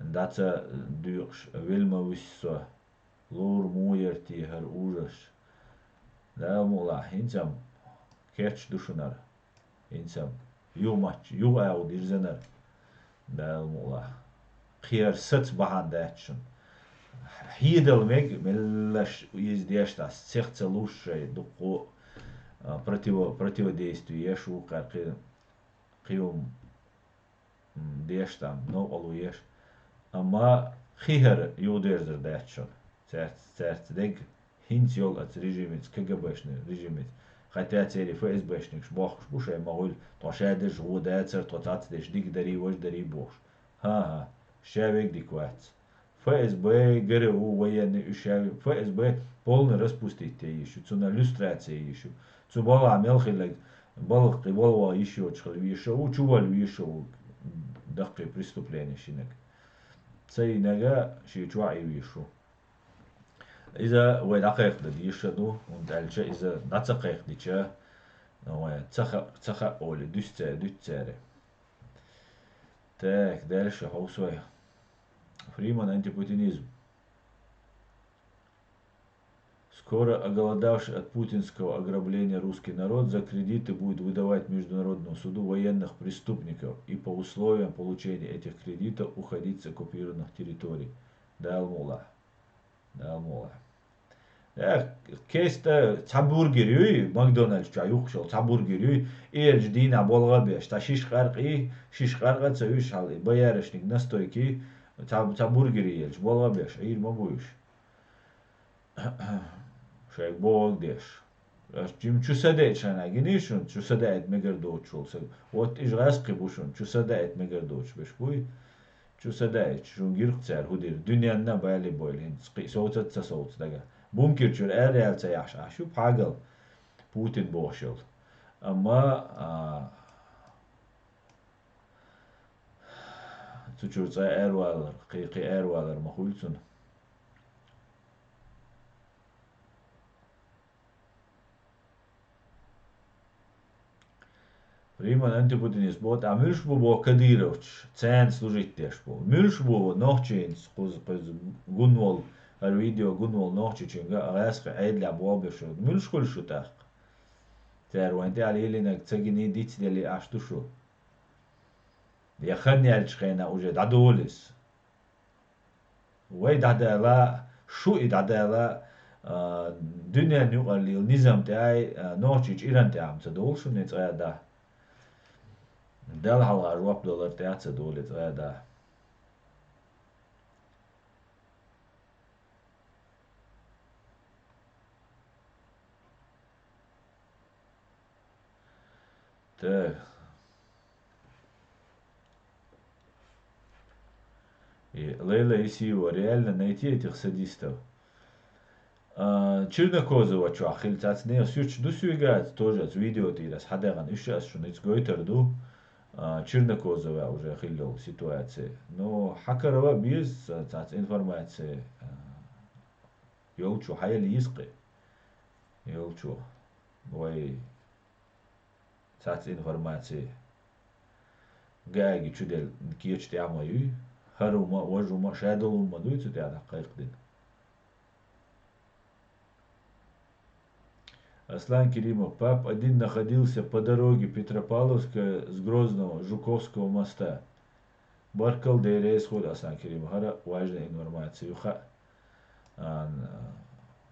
дӀа ца доькъуш, велла ма вуьсу со. Лур муха яра те хӀара ужас? Дала мукъ лахь, хӀинца-м кечдеш ду шуна хӀара. ХӀинца-м юха матча, юха агӀо дирзина хӀара. Дала мукъ лахь. Кхера саца бахьана дац шуна. Хьедала мега, меллаша иза деш дац, цех ца луш шайн дуккха а, а, противо-, противодействие еш ву кхаьркхи, кхиюм, м, деш там, новкъалу еш. Амма хихар югдерзар даьччун. Церц, церц дег, хинц йол аца режимец, КГБшный режимец. Хотя цери ФСБшникш бохкуш бу шай магъуйл, тхо шадеш гъу дацар, тхо цацдеш диг дари, вож дари бохуш. Ха-ха, шавег дик вац. ФСБ, ГРУ, военный, уьш ФСБ полный распустить те йиш ю, цуна люстрация йиш ю. Цу балагӀа мел хиллаг, балгӀа кхи балгӀа йиш йоцуш хила вийша ву, чувал вийша ву, даккхий преступление шинаг. Ца йинага ши чуаӀ и вийш ву. Иза вай дӀакхайкхда дийша ду, хӀунда аьлча иза дӀа ца кхайкхдича, вай ца хаьа, ца хаьа оле, дуьсцаьра, дуьсцаьра. Так, дальше хьовсой. Фриман, антипутинизм. Скоро оголодавший от путинского ограбления русский народ за кредиты будет выдавать Международному суду военных преступников и по условиям получения этих кредитов уходить с оккупированных территорий. Дала мукъ лахь. Дала мукъ лахь. Э, кеста цхьа бургер юй, Макдональдс чохь юхкуш йолу цхьа бургер юй, и элча дийнахь болга а беш, цхьа шиш къаркъий, шиш къаркъа а ца уьш хьал, и боярышник настойки, цхьа, цхьа бургер елча, болга а беш, Ӏийр ма бу уьш. Шайга бохург деш. Аш жим чу садаьчхьана гиний шуна, чу садаийта мегар доцуш волу саг. Вот ижа гӀаскхи бу шуна, чу садаийта мегар доцуш беш буй. Чу садаийта, шуна гиркъ цара хӀу дира. Дуьненна а бале бойла хӀинца, кхин совцац ца совца дага. Бункер чуьра ара яьлла ца яхьаш Ӏаш ю, пхьагал Путин бохуш йолу. Амма, а, цу чуьра цкъа аравалар, кхин, кхин аравалар ма хуьлу цунна. Риман антипутинист боху, тӀаккха муьлш бу боху кадыровцаш, царна служить деш бу? Муьлш бу нохчийнца кхуза, кхуза гун волу, хӀара видео гун волу нохчичуьнга а гӀаьскхи Ӏедалехь болх беш верг? Муьлш хуьлу шу тӀаккха? Цара вайн тӀехь лелийнарг ца гиний, дицделлий Ӏаш ду шу? Я хан яьллачу хенахь уже дӀадолу иза. Вай дӀадала, шу и дӀадала, а, дуьненна юкъара лела низам тӀехь, а, нохчий чӀиран тӀехь ца долу шуна и цкъа а да. Далла хьалха жоп далар тӀехь ца долу и цкъа а да. Так. И Лейла Исиева, реально найти этих садистов? А, Чернокозова чохь хилла цац нехан суьрташ ду суьйгаца, тоже ас видео тӀера ас хьадагӀана, уьш ас шуна иза гойтар ду. А, Чернокозова уже хилла йолу ситуация. Но хьакарава беза цац информация, а, йолчу хьайла йизкъи. Йолчу. Вай Цац информаци гаги чу делла кечу тӀехь ма юй, хӀара хӀума а, важа хӀума а, шадолу хӀума ма дуй цу тӀехь дӀакхайкхадина. Аслан Керимов, ПАП один находился по дороге Петропавловская с Грозного, Жуковского моста. Баркалла, Дела реза хуьлда, Аслан Керимов, хӀара важная информация ю хаьа. А,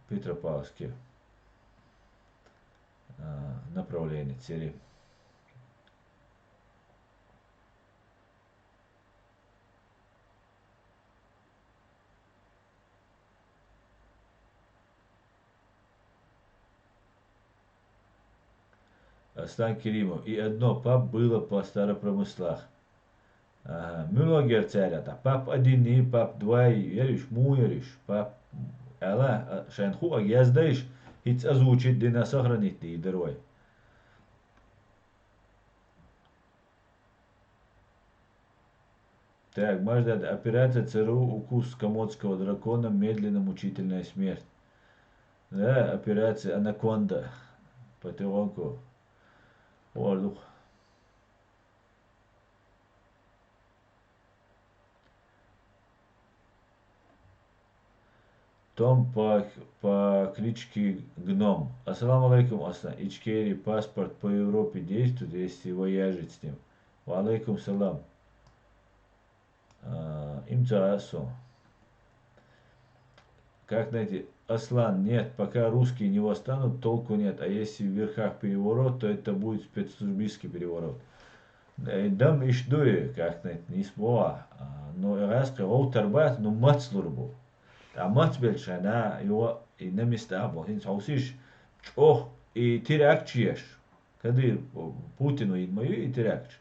Петропавловске. А, направление цери. Аслан Керимов, и одно ПАП было по Старопромыслах. Ага, муьлхагара цара тӀаккха? ПАП один и, ПАП два и, яриш, муха яриш? ПАП, аьлла, а, шайна хӀуъа яздайш, хӀинца озвучить дина, сохранить дийр дара вай. Так, Маждад, операция ЦРУ «Укус комодского дракона. Медленная мучительная смерть». Да, операция «Анаконда». Потихоньку. Ордух. Том по, по кличке Гном. Ассаламу алейкум, Аслан. Ичкери, паспорт по Европе действует, если вояжить с ним? Ва алейкум салам. А, им ца а со. Как найти? Аслан, нет, пока русские не восстанут, толку нет, а если в верхах переворот, то это будет спецслужбистский переворот. Э, дам иш дуй, как найти, не смогла. А, ну, и раз, кхы гъов тар бац, ну, мац лур бу. Та мац белчана, его и на места бу. Хин саусиш, чох, и тирак чеш. Кадыр, Путин уйд ма ю и тирак чеш.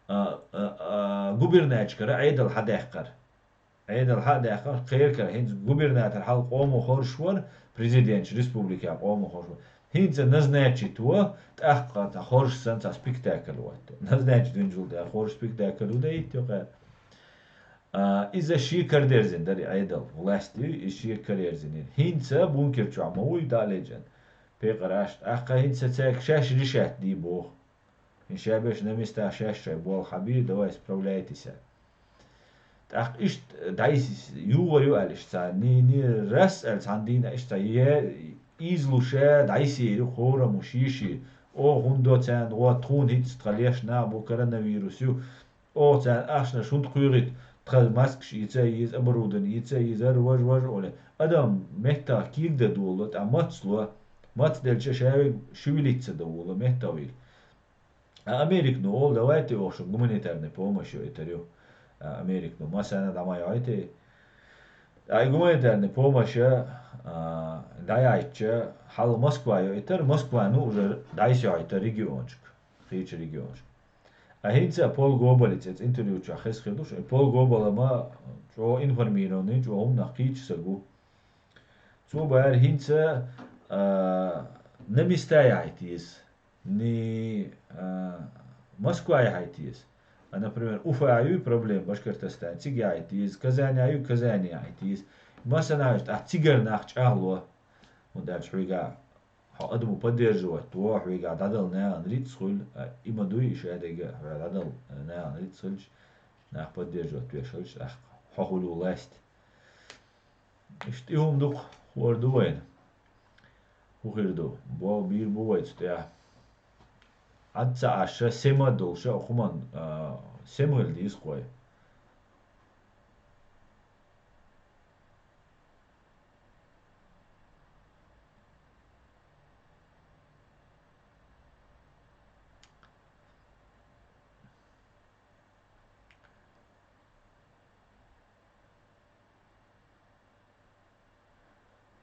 А, а, а, губернаторкара Ӏедал хьадехкар. Ӏедал хьа а даьккха, кхеркара, хӀинца губернатор хьал къомо хоржуш вара, президенташ республика къомо хоржуш вара. ХӀинца назначить во, тӀаккха цхьа хоржуш санна цхьа спектакль ватта. Назначить винчул тӀехьа хоржуш спектакль ву даийтта юкъа. А, иза шен карадерзина дара и Ӏедал, власть ю, иза шен караерзина. ХӀинца бункер чохь ма вуй даледжан. Пекъараш, тӀаккха хӀинца цаьрга шаьш решать дий боху. И шаберш на местах шаьш шайн болх хьабийр, давай справляйтесь. ТӀаккха иштта дӀайса югӀар ю аьлла иштта царна. Ни, ни рас аьлла цхьана дийна иштта цхьа е ийзалуша дӀайсийр ю хорам уш йиши. О, хӀунда царна гӀо тхуна хӀинца тхан леш нах бу коронавирус ю. О, царна ахчанаш хӀунда кхоьгӀийта тхан маскаш ийца а йийза, оборудование ийца а йийза, ар важ, важ, оле. Адам меттах кийрда долу, тӀа мацло, мацделча шавиг шевелить ца доволу, меттах вийр. А Американо олу, давайте оху шуна гуманитарная помощь йоуьйтур ю. А Американо, масана дӀа ма йоуьйту. А и гуманитарная помощь, а, дӀаяйтча, хьал Москва йоуьйтур, Москвано уже дӀайса йоуьйтур регионашка, кхечу регионашка. А хӀинца Пол Гобалица эца интервью чохь хеза хир ду шу, и Пол Гобала ма чӀогӀа информированный, чӀогӀа хӀуманах кхийча саг ву. Цо бара хӀинца, а, на места яхьийта еза. Ни, а, Москва яхьийта еза. А, например, Уфа ю проблема Башкортостан, цига яхьийта еза, Казань ю, Казань яхьийта еза. Масана ю, тӀаккха цигара нах чӀагӀло. ХӀунда аьлча хьоьга хьо адамо поддерживать во, хьоьга дӀадала нахана рицкъ хуьлу, а, и ма дуй, и шадерг а хьоьга дӀадала нахана рицкъ хуьлуш, нах поддерживать веш хуьлуш, тӀаккха хьо хуьлу власть. Иштта и хӀума дукха хӀора ду вайна. ХӀун хир ду? Бо бийр бу вай цу тӀехь. Ӏад ца Ӏаш, сема долуш, а, хӀуманна, а, сема хила дийза кхой.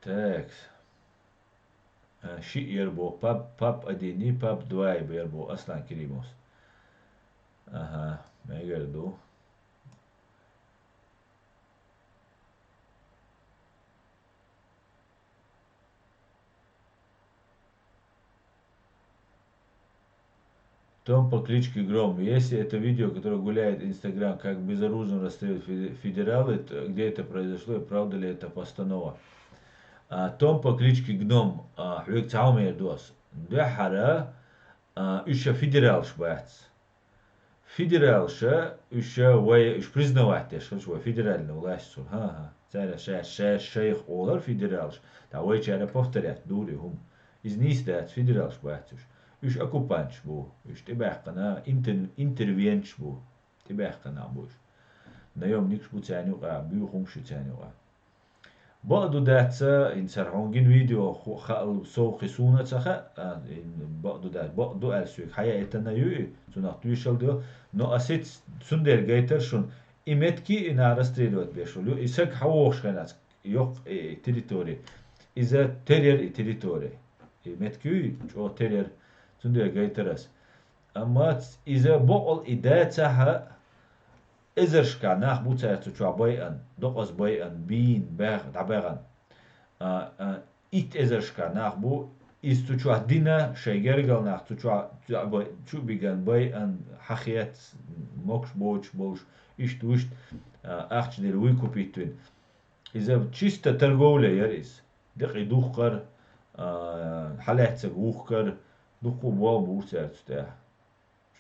Текс. А, шиъ яр бо пап, пап один и пап два яр бо Аслан Керимовс. Аха, мегар ду. Том по кличке Гром. Если это видео, которое гуляет Инстаграм, как безоружно расстреливают фе-, федералы, т-, где это произошло и правда ли это постанова? А, Том по кличке Гном, а, хьоьга цхьа хӀума эр ду ас. Дуьххьара, а, уьш федералаш бац. Федералша, уьш вай, уьш признавать деш хилча вай федеральный власть цу. ХӀан-хӀа. Цара ша-, ша-, шайх олар федералш. Та вайчара повторять дур и хӀума. Иза нийса дац, федералш бац уьш. Уьш оккупанташ бу. Уьш тӀебаьккхина интер-, интервенташ бу. ТӀебаьккхина бу уьш. Наёмникаш бу царна юкъа, буьйхамаш ю царна юкъа. Бакъду дац, хӀинца хьуна гина видео ху-, хаал сов кхин суна а ца хаьа, а, и бакъду дац, бакъду аьлла соьга хьаяийтина ю и, цунах тоьшалла до, но ас иц-, цундела гайтар шуна, и метки и нах расстреливать беш волу ю, и саг хьавогӀуш хенахь йоккха и территори. Иза тера яра и территори. И метки ю, чӀогӀа тера яра, цундела гайтар ас. Амма ц-, иза бокъал и дацахьа, эзаршка нах бу цара цу чохь байъан, докъаза байъан, бийна, баьгӀ-, дӀабаьгӀан. А, а, итт эзаршка нах бу, иза цу чохь дина, шайн гергал нах цу чохь, цу а бай-, чу а биган, байъан, хьахец, могуш боцуш болуш, иштта вуьшта, а, ахча дира вуй купить вина. Иза чисто торговля яра иза. Декъий духкар, а, хьалаьццаг вухкар, дуккха болх бу цара цу тӀехь.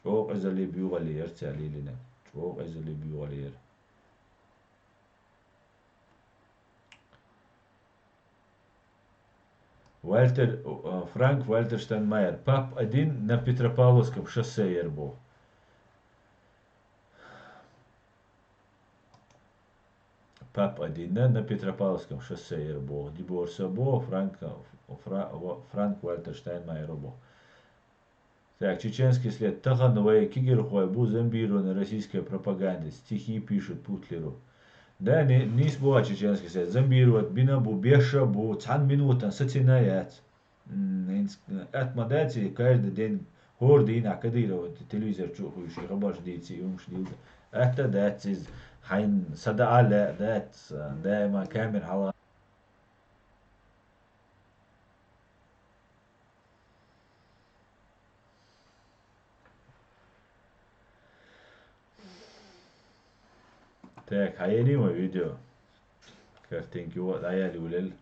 ЧӀогӀа къизаллий буьйгӀаллий яра цара лелийнарг. ЧӀогӀа къизаллий буьйгӀаллий яра. Вальтер, э, Франк Вальтер Штайнмайер, пап один на Петропавловском шоссе яра боху. ПАП один на Петропавловском шоссе яр боху. Диборса боху, Франк, Фра-, Франк Вальтер Штайнмайер боху. Так, чеченский след. Тахан вай кегийрхой бу зомбированный российской пропаганде. Стихи пишут Путлеру. Да, ни-, нийса бу чеченский след. Зомбировать бина бу, беша бу, цхьан минутан сацина яц. М, хӀинца атта ма дац и каждый день хӀора дийнахь Кадырова телевизор чу а хуьйший хабарш дийций, хӀумаш дийла. Атта дац иза, хьайна са даа лаьа дац, даима камера хьала. Так, хьаелий ма видео? Картинки вот, дӀаяли улел.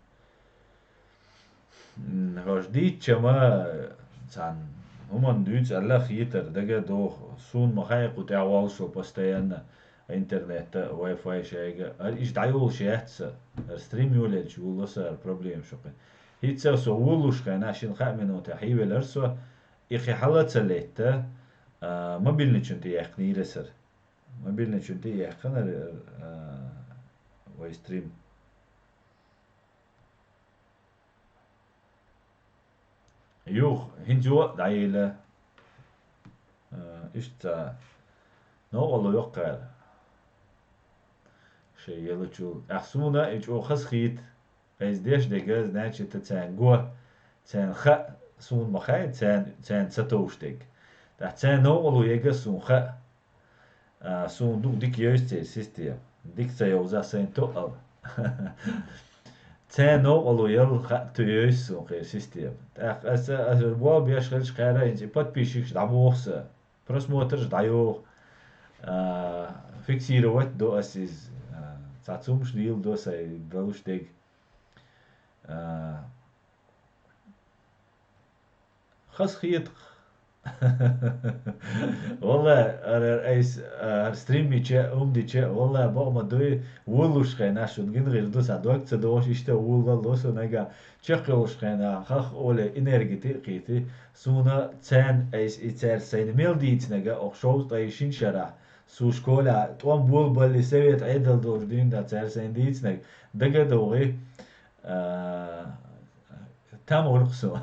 М, хӀорш дийцча ма, цхьан хӀуманна дуьйцу аьлла хетар дага доху. Суна ма хаьа кху тӀехь воллушо постоянно интернетта, Wi-Fi шайга. Ара иштта дӀайолуш яц сан. Ара стрим йолаелча вулло сан, ара проблема шу кхин. ХӀинца со вуллуш хенахь, шина хаьа минута хьийвелара со, и кхин хьала а ца летта, а, мобильный чун тӀе яьккхинера сан. Мобильный чун тӀе яьккхинера, а, вай стрим. Юха, хӀинца юха а дӀайийла. А, иштта ца новкъарло йоккхара. Шайн еллачул. ТӀаккха суна и чӀогӀа хазахийта. Айса деш дерг, значит, царна го, царна хаьа, суна ма хаьа, царна, царна ца товш дерг. ТӀаккха царна новкъарло ерг суна хаьа. А, суна дукха дика йовза церан система. Дика ца йовза сайна тоъал. Царна новкъарло яла хаьа, ту йовза суна кхеран система. ТӀаккха аса, аса болх беш хилча кхара хӀинца и подписчикаш дӀабоху сан. Просмотраш дӀайоху. А, фиксировать до аса иза. А, цхьа цумаш лийла до сайн далуш дерг. А, хазахетакх. Валла, ара, ара айс, а, ара стрим йича, ум дича, валла, бакъ ма дуй, вуллуш хенахь шуна гина гӀир ду, сан дог ца догӀуш, иштта вуллал ло со нагахь. Чекхйолуш хенахь, хах оле, энергити а кхийти, суна царна айс и цаьрца сайна мел дийцинарг, оху шовзткъе шина шарахь, суна школехь тӀом болабалли, совет Ӏедал долчу дуьйна цара сайна дийцинарг, дага а догӀий, а, там гӀуллакх со.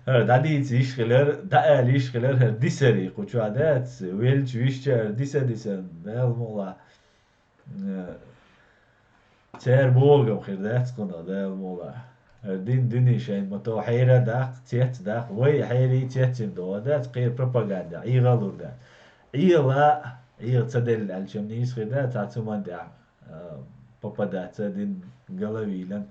ХӀара дӀадийца йиш хилар, дӀаала йиш хилар, хӀара дисарий кху чохь дац, велча висча хӀара диса-диса, Дала мукъалахь. Э, церан богам хир дац кхунах, Дала мукъалахь. ХӀара дин дуьне шайн ма тов хьера даккха, цец даккха, вай хьерий цецйина догӀа дац, кхера пропаганда, Ӏегал лур дац. Ӏела, Ӏела ца делла аьлча нийса хир дац, цхьа цу ман тӀехь, а, попадаться дин головийлан.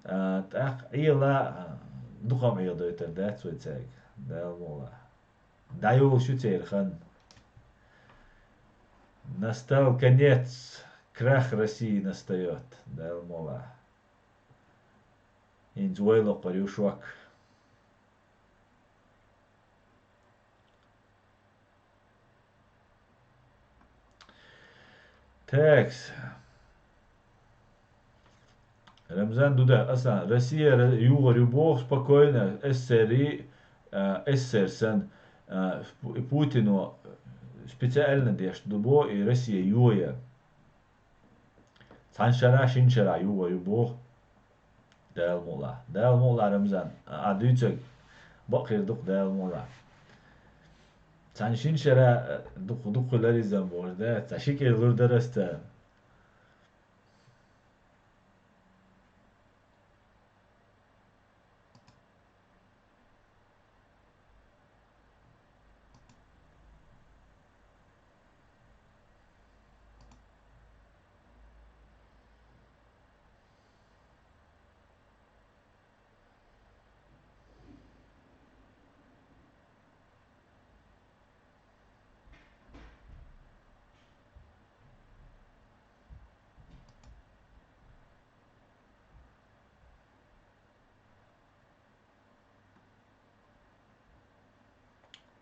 А, тӀаккха Ӏела, а, дукха ма Ӏеладойтар дац вай цаьрга, Дала мукъалахь. ДӀайолуш ю церан хан. Настал конец, крах России настаёт, Дала мукъалахь. ХӀинца вай локхур ю шок. Текс. Рамзан Дуда, аса, Россия ра-, югӀар ю боху спокойно, СССР-и, а, СССР сан, а, Пу-, Путино специально деш ду бо и Россия йоя. Цхьана шара, шина шара югӀар ю боху. Дала мукъалахь. Дала мукъалахь, Рамзан. А, а дуьйцург бакъ хир ду-кх, Дала мукъалахь. Цхьана шина шара, а, дукха, дукха хилар иза бохуш, да? Цхьа ши кӀира лур дара аса.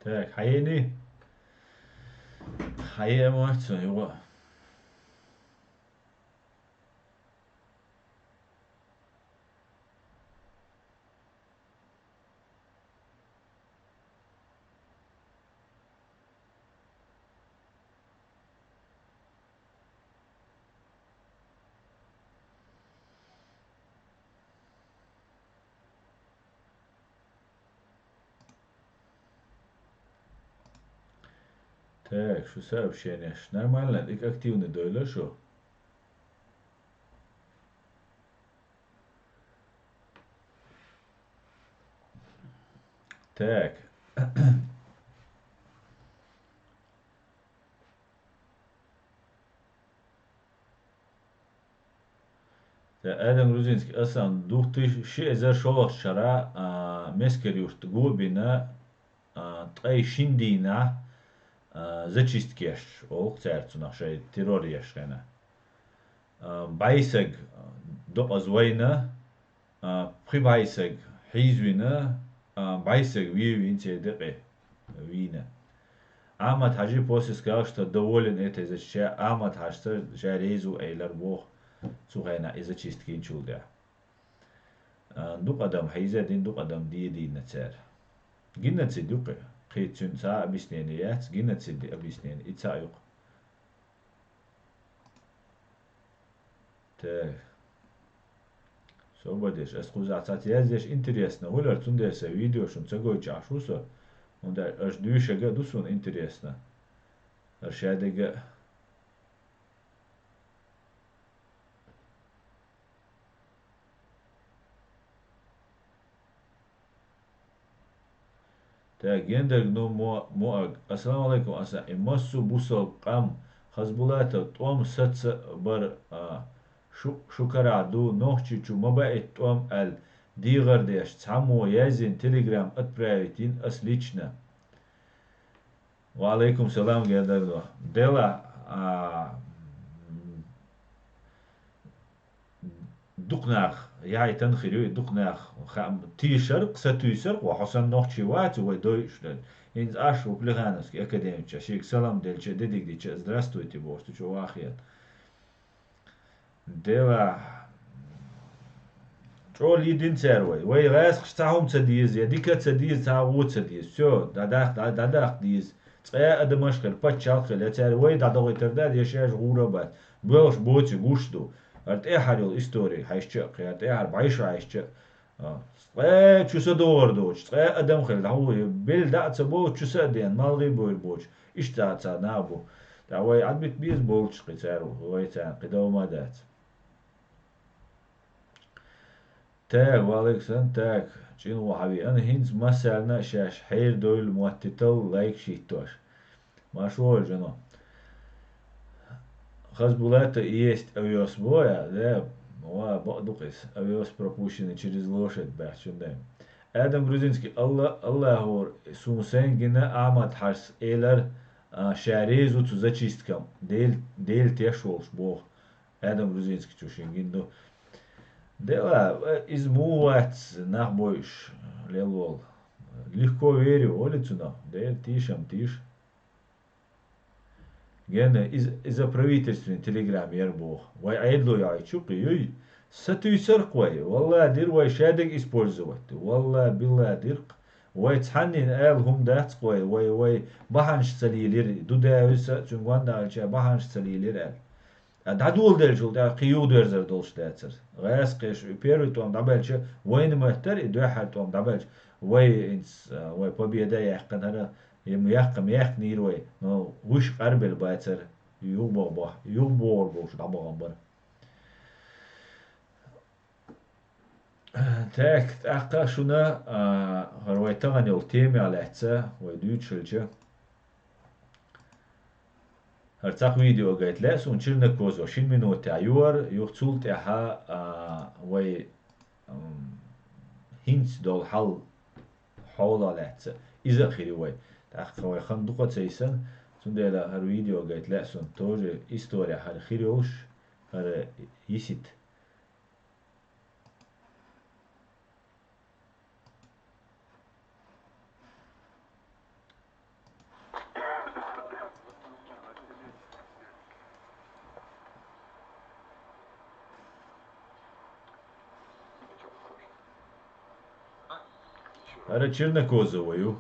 Так, хьаений? Хьае ма ца югӀа. Так, шу сообщенеш. Нормально, ик активный дойла шу. Так. Та Адам Грузинский, асан две тысячи, ши эзар шолгӀачу шарахь, а, Мескер-Юрт го а бина, а, ткъе шин дийнахь, а, зачисткеш олу цара цунах шайн террор еш хенахь. А, бӀе саг докъаза вайна, а, пхи бӀе саг хьийзавина, а, бӀе саг вен вина церан декъе вийна. Ахьмад-Хьажи после сказал, что доволен этой зачисткой, Ахьмад-Хьажас ша реза ву элира боху цу хенахь и зачистка йинчул тӀаьхьа. А, дукха адам хьийзадина, дукха адам дедийна цара. Геноцид ю кхин. Кхин цуьнан цхьа а объяснение яц, геноцид объяснение, и цхьаъ ю кхин. Так. Собар деш, ас кхузахь цхьацца яздеш интересно, хӀуллара цундела сан видео шуна ца гойтуш Ӏаш ву со, хӀунда аьлча аша дуьйшург а ду суна интересно. Аша шадерг а. Так, гендерг, ну, мо-, моаг. Ассаламу алейкум, аса. И массо а бусалба къам Хазбулатов тӀом саца бар, а, шу-, шу карахь ду, нохчичу ма баийта тӀом аьлла, дегӀар деш, цхьаммо яздина, телеграм отправить йина ас лично. Ва алейкум салам, гендерг, ну. Дела, а, дукха нах, яйтан хир ю, дукха нах, ха-, тийшар-кх, сатуьйсур-кх, ва хьо санна нохчи вац, вай дойуш дара. ХӀинца Ӏаш ву Плехановский академича, шега салам делча, дедиг дича, здравствуйте бохуш, ду чу вахъян. Дела, чӀогӀа лийдина цара вай. Вай гӀаскхаша цхьа хӀума ца деза, я дика а ца деза, цхьа а вон ца деза. Всё, дӀадаккха, дӀа-, дӀадаккха деза. Цкъа а адамаш хила, паччалкх хила, я цара вай дӀадохийтар дац, я шаьш гӀур а бац. Боьлхуш боций гуш ду. ХӀара тӀаьхьара йолу истори хьаьжча а кхин, хӀара тӀаьхьара бӀе шо хьаьжча а. А, цкъа а чу са догӀур доцуш, цкъа а адам хила, дӀа хӀу, белла дӀа а ца бовлуш, чу са а деана, малхий а бовлуш боцуш, иштта цхьа нах бу. ТӀаккха вай Ӏадбита беза болчу кхин цара, вай царна кхин дов ма дац. Так, ва алейкум салам, так, чӀин ву хьан веана, хӀинца массарна а шаьш хьерадевлла моттийтал лайкаш йиттош. Марш вогӀийла, жино. Хазбулата и есть овёс бо я, да, ва, бакъ ду-кх иза, овёс пропущенный через лошадь баьхчун дай. Адам Грузинский, Алла-, Аллахур, суна сайн гина Ахьмад-Хьажас элар, а, ша реза ву цу зачисткам, Дел-, Дела теш волуш боху. Адам Грузинский чу шин гина ду. Дела, иза муха вац нах бойуш, лелвол. Легко верю, олу цунах, Дела тийшам тийша. Гена, иза, иза правительственный телеграм яра боху. Вай Ӏедало яхьийчу кхин юй. Сатуьйсур-кх вай. Валла дира вай шадерг использовать. Валла, билла дира-кх. Вай цхьаннина ала хӀума дац-кх вай. Вай, вай бахьанаш ца лийлира. Ду даьвиса а, цуьнан гондахалча бахьанаш ца лийлира аьлла. Ткъа дӀадоладелчул тӀаьхьа кхин юхадоьрзур долуш дацара. ГӀаскхаша и первый тӀом дӀабаьлча, вайна моьттара и дуьххьара тӀом дӀабаьлча. Вай, инц, вай победа а яьккхина хӀара, и м-, яккха м-, яьккхинера вай, но вуьш къарбелла бацара, юхабоху боху, юхабохур болуш дӀабахана бара. Так, тӀаккха шуна, а, хӀара вай тахана йолу темех лаьцна, вай дуьйцуш хилча, хӀара цхьа видео гайта лаьа суна Чернокозова, шина минутехь юхара, юха цул тӀаьхьа, а, вай, м, хӀинца долу хьал хьолах лаьцна, иза а хир ю вай. ТӀаккха вай хан дукха ца йисина, цундела хӀара видео гайта лаьа суна, тоже история хӀара хир йолуш, хӀара йисита. ХӀара Чернокозова ю.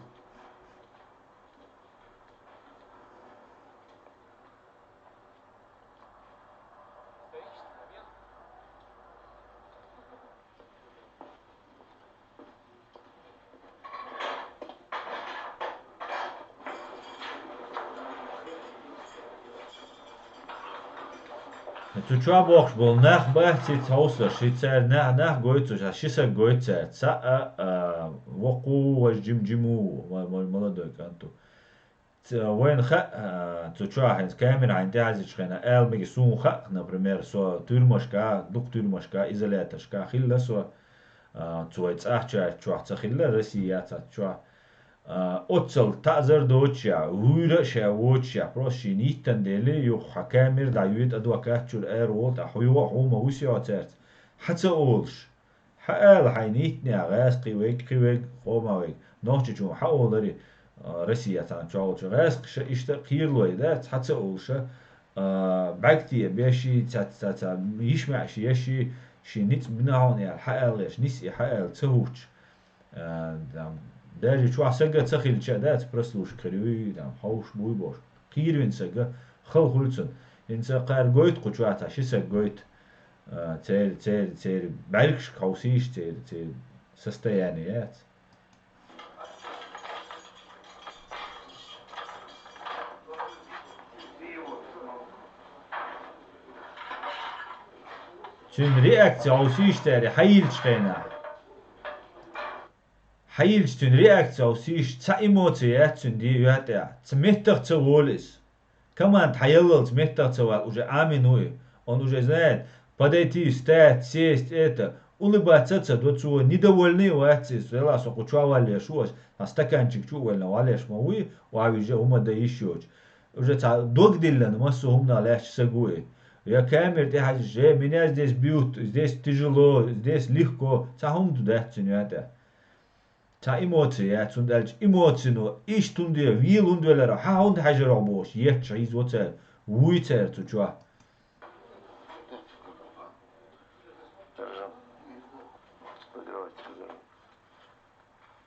Цу чохь бохуш болу нах бац, цхьацца хьовсалаш, ши цара нах, нах гойтуш, а ши саг гойту цара. Цхьаъ а, а, воккху, важа жим-, жиму, ма-, ма-, молодой кӀант ву. Ц-, вайна хаьа, а, цу чохь хӀинца камера хьайна тӀехьаьжчу хенахь, ала мега суна хаьа, например, со туьрмашка, дукха туьрмашка, изоляторшка хилла со, а, цу вай цӀахчаьрца чохь ца хилла, Россия яцахь чохь. А, оццал таӀзар доцуш а, вуьйра а ша воцуш а, просто шена йиттина дели, юха хьан камера дӀайоьду, адвокат чуьра ара волу, тӀаккха хьо юха а хьума вуьсу йо цаьрца. Хьан ца олуш? Хьан ала хьайна йиттинехь, гӀазкхий вег, кхин вег, къоман вег. Нохчийчунна хьан олари, а, Россия цхьана чохь волчу гӀазкхаша иштта кхералой дац, хьан ца олуша, а, бӀаьрг те беш и, ца, ца, ца, йиш маьӀаш еш и, шен ницкъ бина хьуна аьлла, хьан ала гӀеш, ниса и хьан ала ца хӀуттуш. А, там, даже чохь сага ца хилча а дац, прослушка хир юй, там, хьовш буй бохуш. Кхийрвина сага хала хуьлу цунна. ХӀинца кхара гойту кху чохь цхьа ши саг гойту. А, церан, церан, церан бӀаьргашка хьовсийша, церан, церан состояние яц. Цуьнан реакция хьовсийша цара хьайиллачу хенахь. Хьайиллачу цуьнан реакция хьовсийша, цхьа эмоция яц цуьнан де юьхь тӀехь. Ца меттах ца волу иза. Команда хьан яллалц меттах ца вала уже Ӏамийна ву и. Он уже знает, подойти, встать, сесть, это, улыбаться ца до, цо недовольный вац иза. Вела со кху чохь валлеш ву ас, сан стаканчик чу а валлина валлеш ма вуй, ван вижа хӀума дан йиш йоцуш. Уже цхьа дог диллина массо а хӀуманах лаьтташ саг ву и. Я камера тӀе хьаьжча, э, меня здесь бьют, здесь тяжело, здесь легко. Цхьа хӀума ду дац цуьнан юьхь тӀехь. Цхьа эмоция яц, хӀунда аьлча эмоцино иштта хӀунда вела, хӀунда велара, хьан хӀунда хьаьжарохь бохуш, етташ хьийзаво цара, вуй цара цу чохь.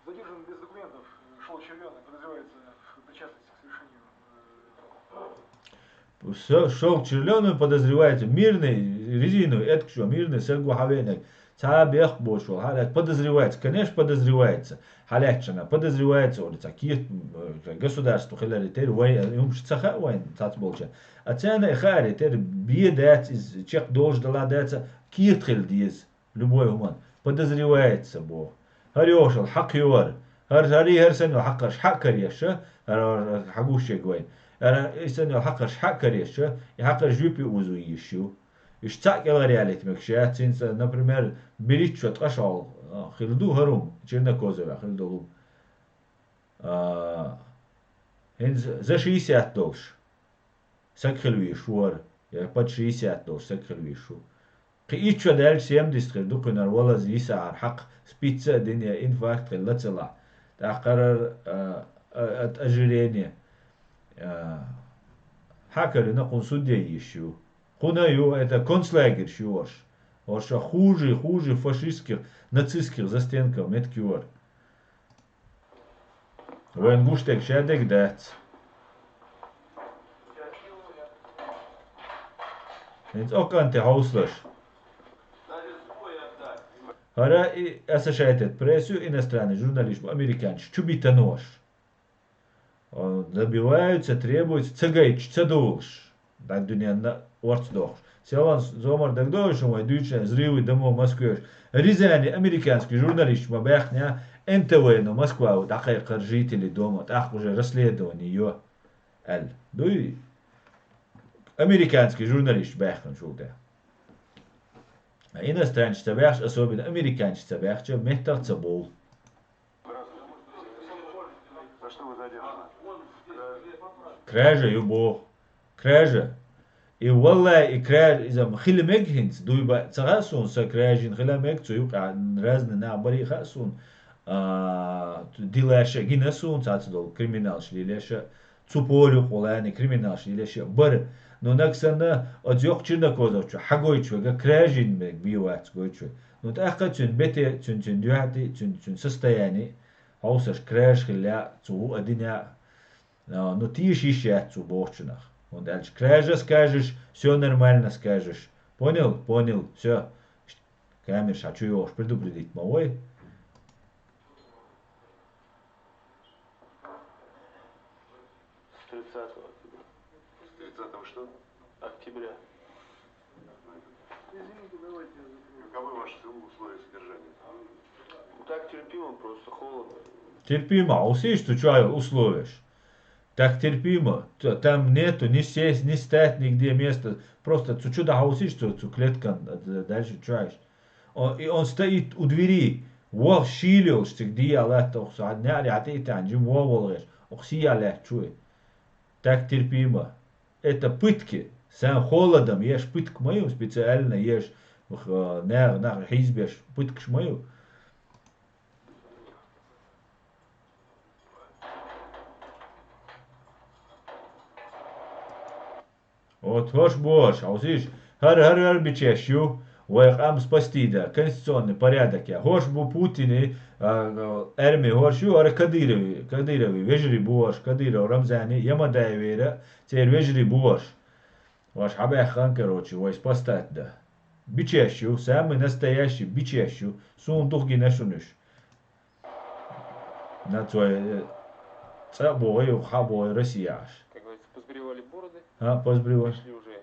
Задержан без документов, шёл червёный, подозревается в причастности к совершению, э, Со-, шёл червёный подозревается, мирный, резиновый, эткашо, мирный саг ву хьан веанарг. Цхьа а бехк боцуш волу, хьан лаьцна подозревается, конечно, подозревается. Хьан лаьцна подозревается, олу цхьа кет-, м, государство хиларе терра вай, юмаш ца хаьа вайн цхьацца болча. А царна и хааре терра бен дац, иза чекхдолуш дала дац, кет хила деза. Любой хӀуманна подозревается боху. ХӀара йогӀушалла хьакха йора. ХӀара, хӀара, хӀара санна йолу хьакхарш хьа а караеша, хӀара, хӀара хьан гуш ерг вай. ХӀара, и санна йолу хьакхарш хьа а караеша, и хьакхарш жуьпе озо йиш ю. Иштта цхьаъ кӀелхьаръялийта мегаш яц, хӀинца, например, берхӀитта шо ткъа шо, а, хилла ду хӀара хӀума, Чернокозове хилла долу. А, хӀинца за шийсат долуш. Саг хила везаш вара, я под шестьдесят долуш саг хила везаш ву. Кхин итт шо даьлча семьдесят хир ду кхуьнан, валаза йисахьара хьакха, спица а дина, я инфаркт хилла ца лахь. ТӀаккха хӀара, а, а, от ожирения. А, хьан карина кхунна суд ян йиш ю. Кхунна ю, это концлагерьш ю хӀорш. ХӀорш хуже, хуже фашистских, нацистских застенков меттиг ю хӀара. Вайн гуш дерг ша дерг дац. ХӀинца окканте хьовсалаш. ХӀара и Associated Press ю, иностранный журналист бу, американчу чу битанаш. О, добиваются, требуются, ца гайташ, ца долуш. Даг дуьненна орца дохуш. Селан зомар дагдовуш вайн дуьйцучу взрывы домов Москве. Рязани американский журналист ма баьхна, Н Т В но Москва ву дӀакхайкхар жители дома, тӀаккха уже расследование йо, аьлла. Дуй? Американский журналист баьхна чул тӀе. А иностранча ца баьхча, особенно американча ца баьхча, меттах ца бовлу. Кража ю боху. Кража. И валлай, и кража, иза хила мега хӀинца. Дуй ба, ца хаьа суна, сан кражина хила мега, цу юкъа разный нах барий хаьа суна. А, дилаша гина суна, цаца долу криминалш лилеша. Цу поле юкъа лани криминалш лилеша бара. Но наг санна, оцу йоккха Чернокозовчу хьагойтуш вега, кражина мега бий вац гойтуш вега. Ну, тӀаккха цуьнан бете, цуьнан, цуьнан дуьхьати, цуьнан, цуьнан состояние, хьовсаш кража хилла, цу ву а дина, а, ну, тийша йиш яц цу бохучунах. ХӀунда аьлча кража скажешь, всё нормально скажешь. Понял? Понял. Всё. Камера ша чу йогӀуш предупредить ма вой. С тридцатого октября. С тридцатого что? Октября. Каковы ваши условия содержания? Так терпимо, просто холодно. Терпимо, а услышишь, что чё условишь? Так терпимо. Т- Там нету ни сесть, ни стать нигде места. Просто цу чуда хаусиш цу, цу клеткан, а д- дальше чуешь. Он, и он стоит у двери. Во, щилил, что где я лет, ох, са, не, а ты там, джим, во, волгеш. Ох, сия лет, чуй. Так терпимо. Это пытки. Сам холодом ешь пытк мою специально ешь. Ох, э, на, на, хизбеш пыткш мою. Вот, хош бош, а усиш, хар хар хар бичеш ю, вай къам спасти да, конституционный порядок я. Хош бу Путины, а, арми хош ю, ара Кадырови, Кадырови, вежри бош, Кадыров Рамзани, Ямадаевера, цер вежри бош. Ваш хабах хан, короче, вай спастать да. Бичеш ю, самый настоящий бичеш ю, сун дух гинешунуш. На цой, э, ца бой, ха бой Россияш. Как говорится, позбривали бороды, А, позбрива. Пришли уже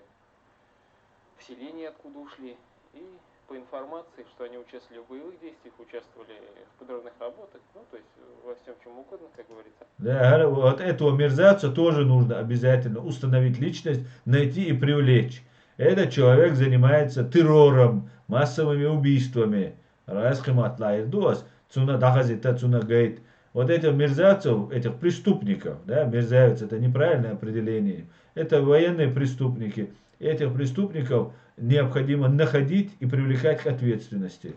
в селение, откуда ушли, и по информации, что они участвовали в боевых действиях, участвовали в подрывных работах, ну, то есть во всем чем угодно, как говорится. Да, вот этого мерзавца тоже нужно обязательно установить личность, найти и привлечь. Этот человек занимается террором, массовыми убийствами. Раз химат лаир дуас, цуна дахазита, цуна гайт. Вот этих мерзавцев, этих преступников, да, мерзавец — это неправильное определение, это военные преступники. Этих преступников необходимо находить и привлекать к ответственности.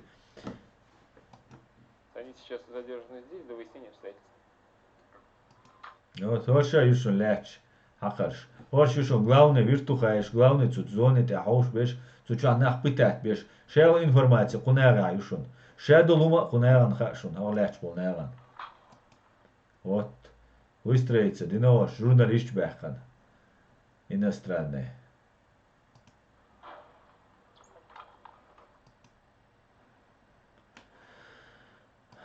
Они сейчас задержаны здесь до выяснения обстоятельств. Вот, хорошо, юшун ляч. Хакарш. Хош юшун главный виртухаеш, главный цу зоне те хауш беш, цу чуа нах пытать беш. Шел информация кунага юшун. Шеду лума кунаган хашун, хау ляч кунаган. Вот. Выстроиться, диноваш, журналист бяхкан. Иностранный.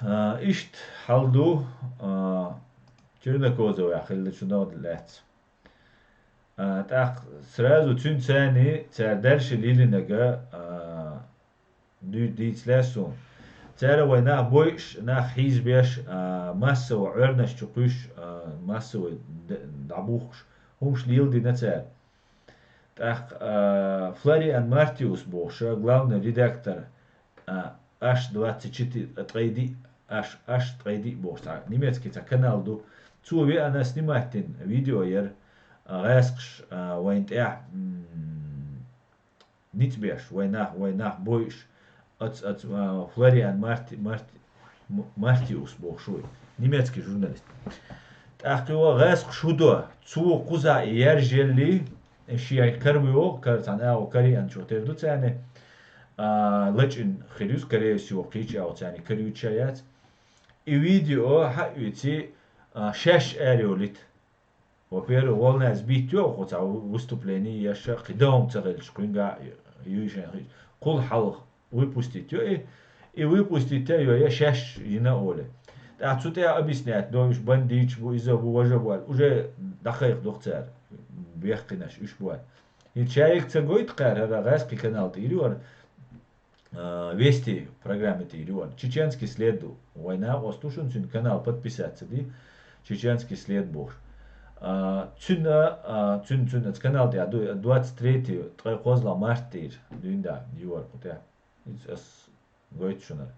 А, ишт хьал ду, а, Чернокозова хилла чунагӀ лаьц. А, тӀаккха сразу цуьнан царни, цара дальше лилинага, а, ду-, дийцлаьс суна. Цара вай нах бойуш, нах хьийзабеш, а, массово Ӏоьрнаш чу кхуьйсуш, а, массово д-, дӀабухкуш, хӀумаш леладина цара. ТӀаккха, а, Флориан Мартиус бохуш, главный редактор, а, Аш двадцать четыре, а, ткъе диъ, Аш, Аш ткъе диъ бохуш цхьа немецкий цхьа канал ду. Цо веана снимать дина видео яра, а, гӀаскхаш, а, вайн тӀехь, м, ницкъ беш, вай нах, вай нах бойуш, ац, ац, а, Флориан Марти-, Марти-, М-, Мартиус бохуш ву, немецкий журналист. ТӀаккха йо гӀаскхаш хӀун до, цо кхуза и яржелли, шен карвио, кар-, цхьана агӀо кариан чу тера ду царна, а, лачкъин хир юз, кариас йо кхечи агӀо царна кариюча яц. И видео хьаоьци, а, шаьш ареолит. Во-первых, волна сбить йо, кху цхьа выступление еш, кхидӀа хӀума ца хилча, кхуьнга юйшен хилча. Кхул хьалха выпустить йо и, и выпустить йо я шаьш йина оле. ТӀаккха цу тӀе объяснять до, уьш бандиташ бу, иза бу, важа бу аьлла. Уже дӀакхайкха доху цара, бехкинаш уьш бу аьлла. И чаьиг ца гойту кхара, хӀара гӀаьскхи канал тӀе йир вара, а, Вести программа тӀе йир вара. Чеченский след ду. Вай накъост ду шуна цуьнан канал подписаться ди. Чеченский след бохуш. А, цуьнан, а, цуьнан, цуьнан аца канал тӀе а ду, двадцать третий, ткъе кхозлагӀа март тӀе йир, дуьйна да, йир вара кху тӀе. Иза ас гойту шуна.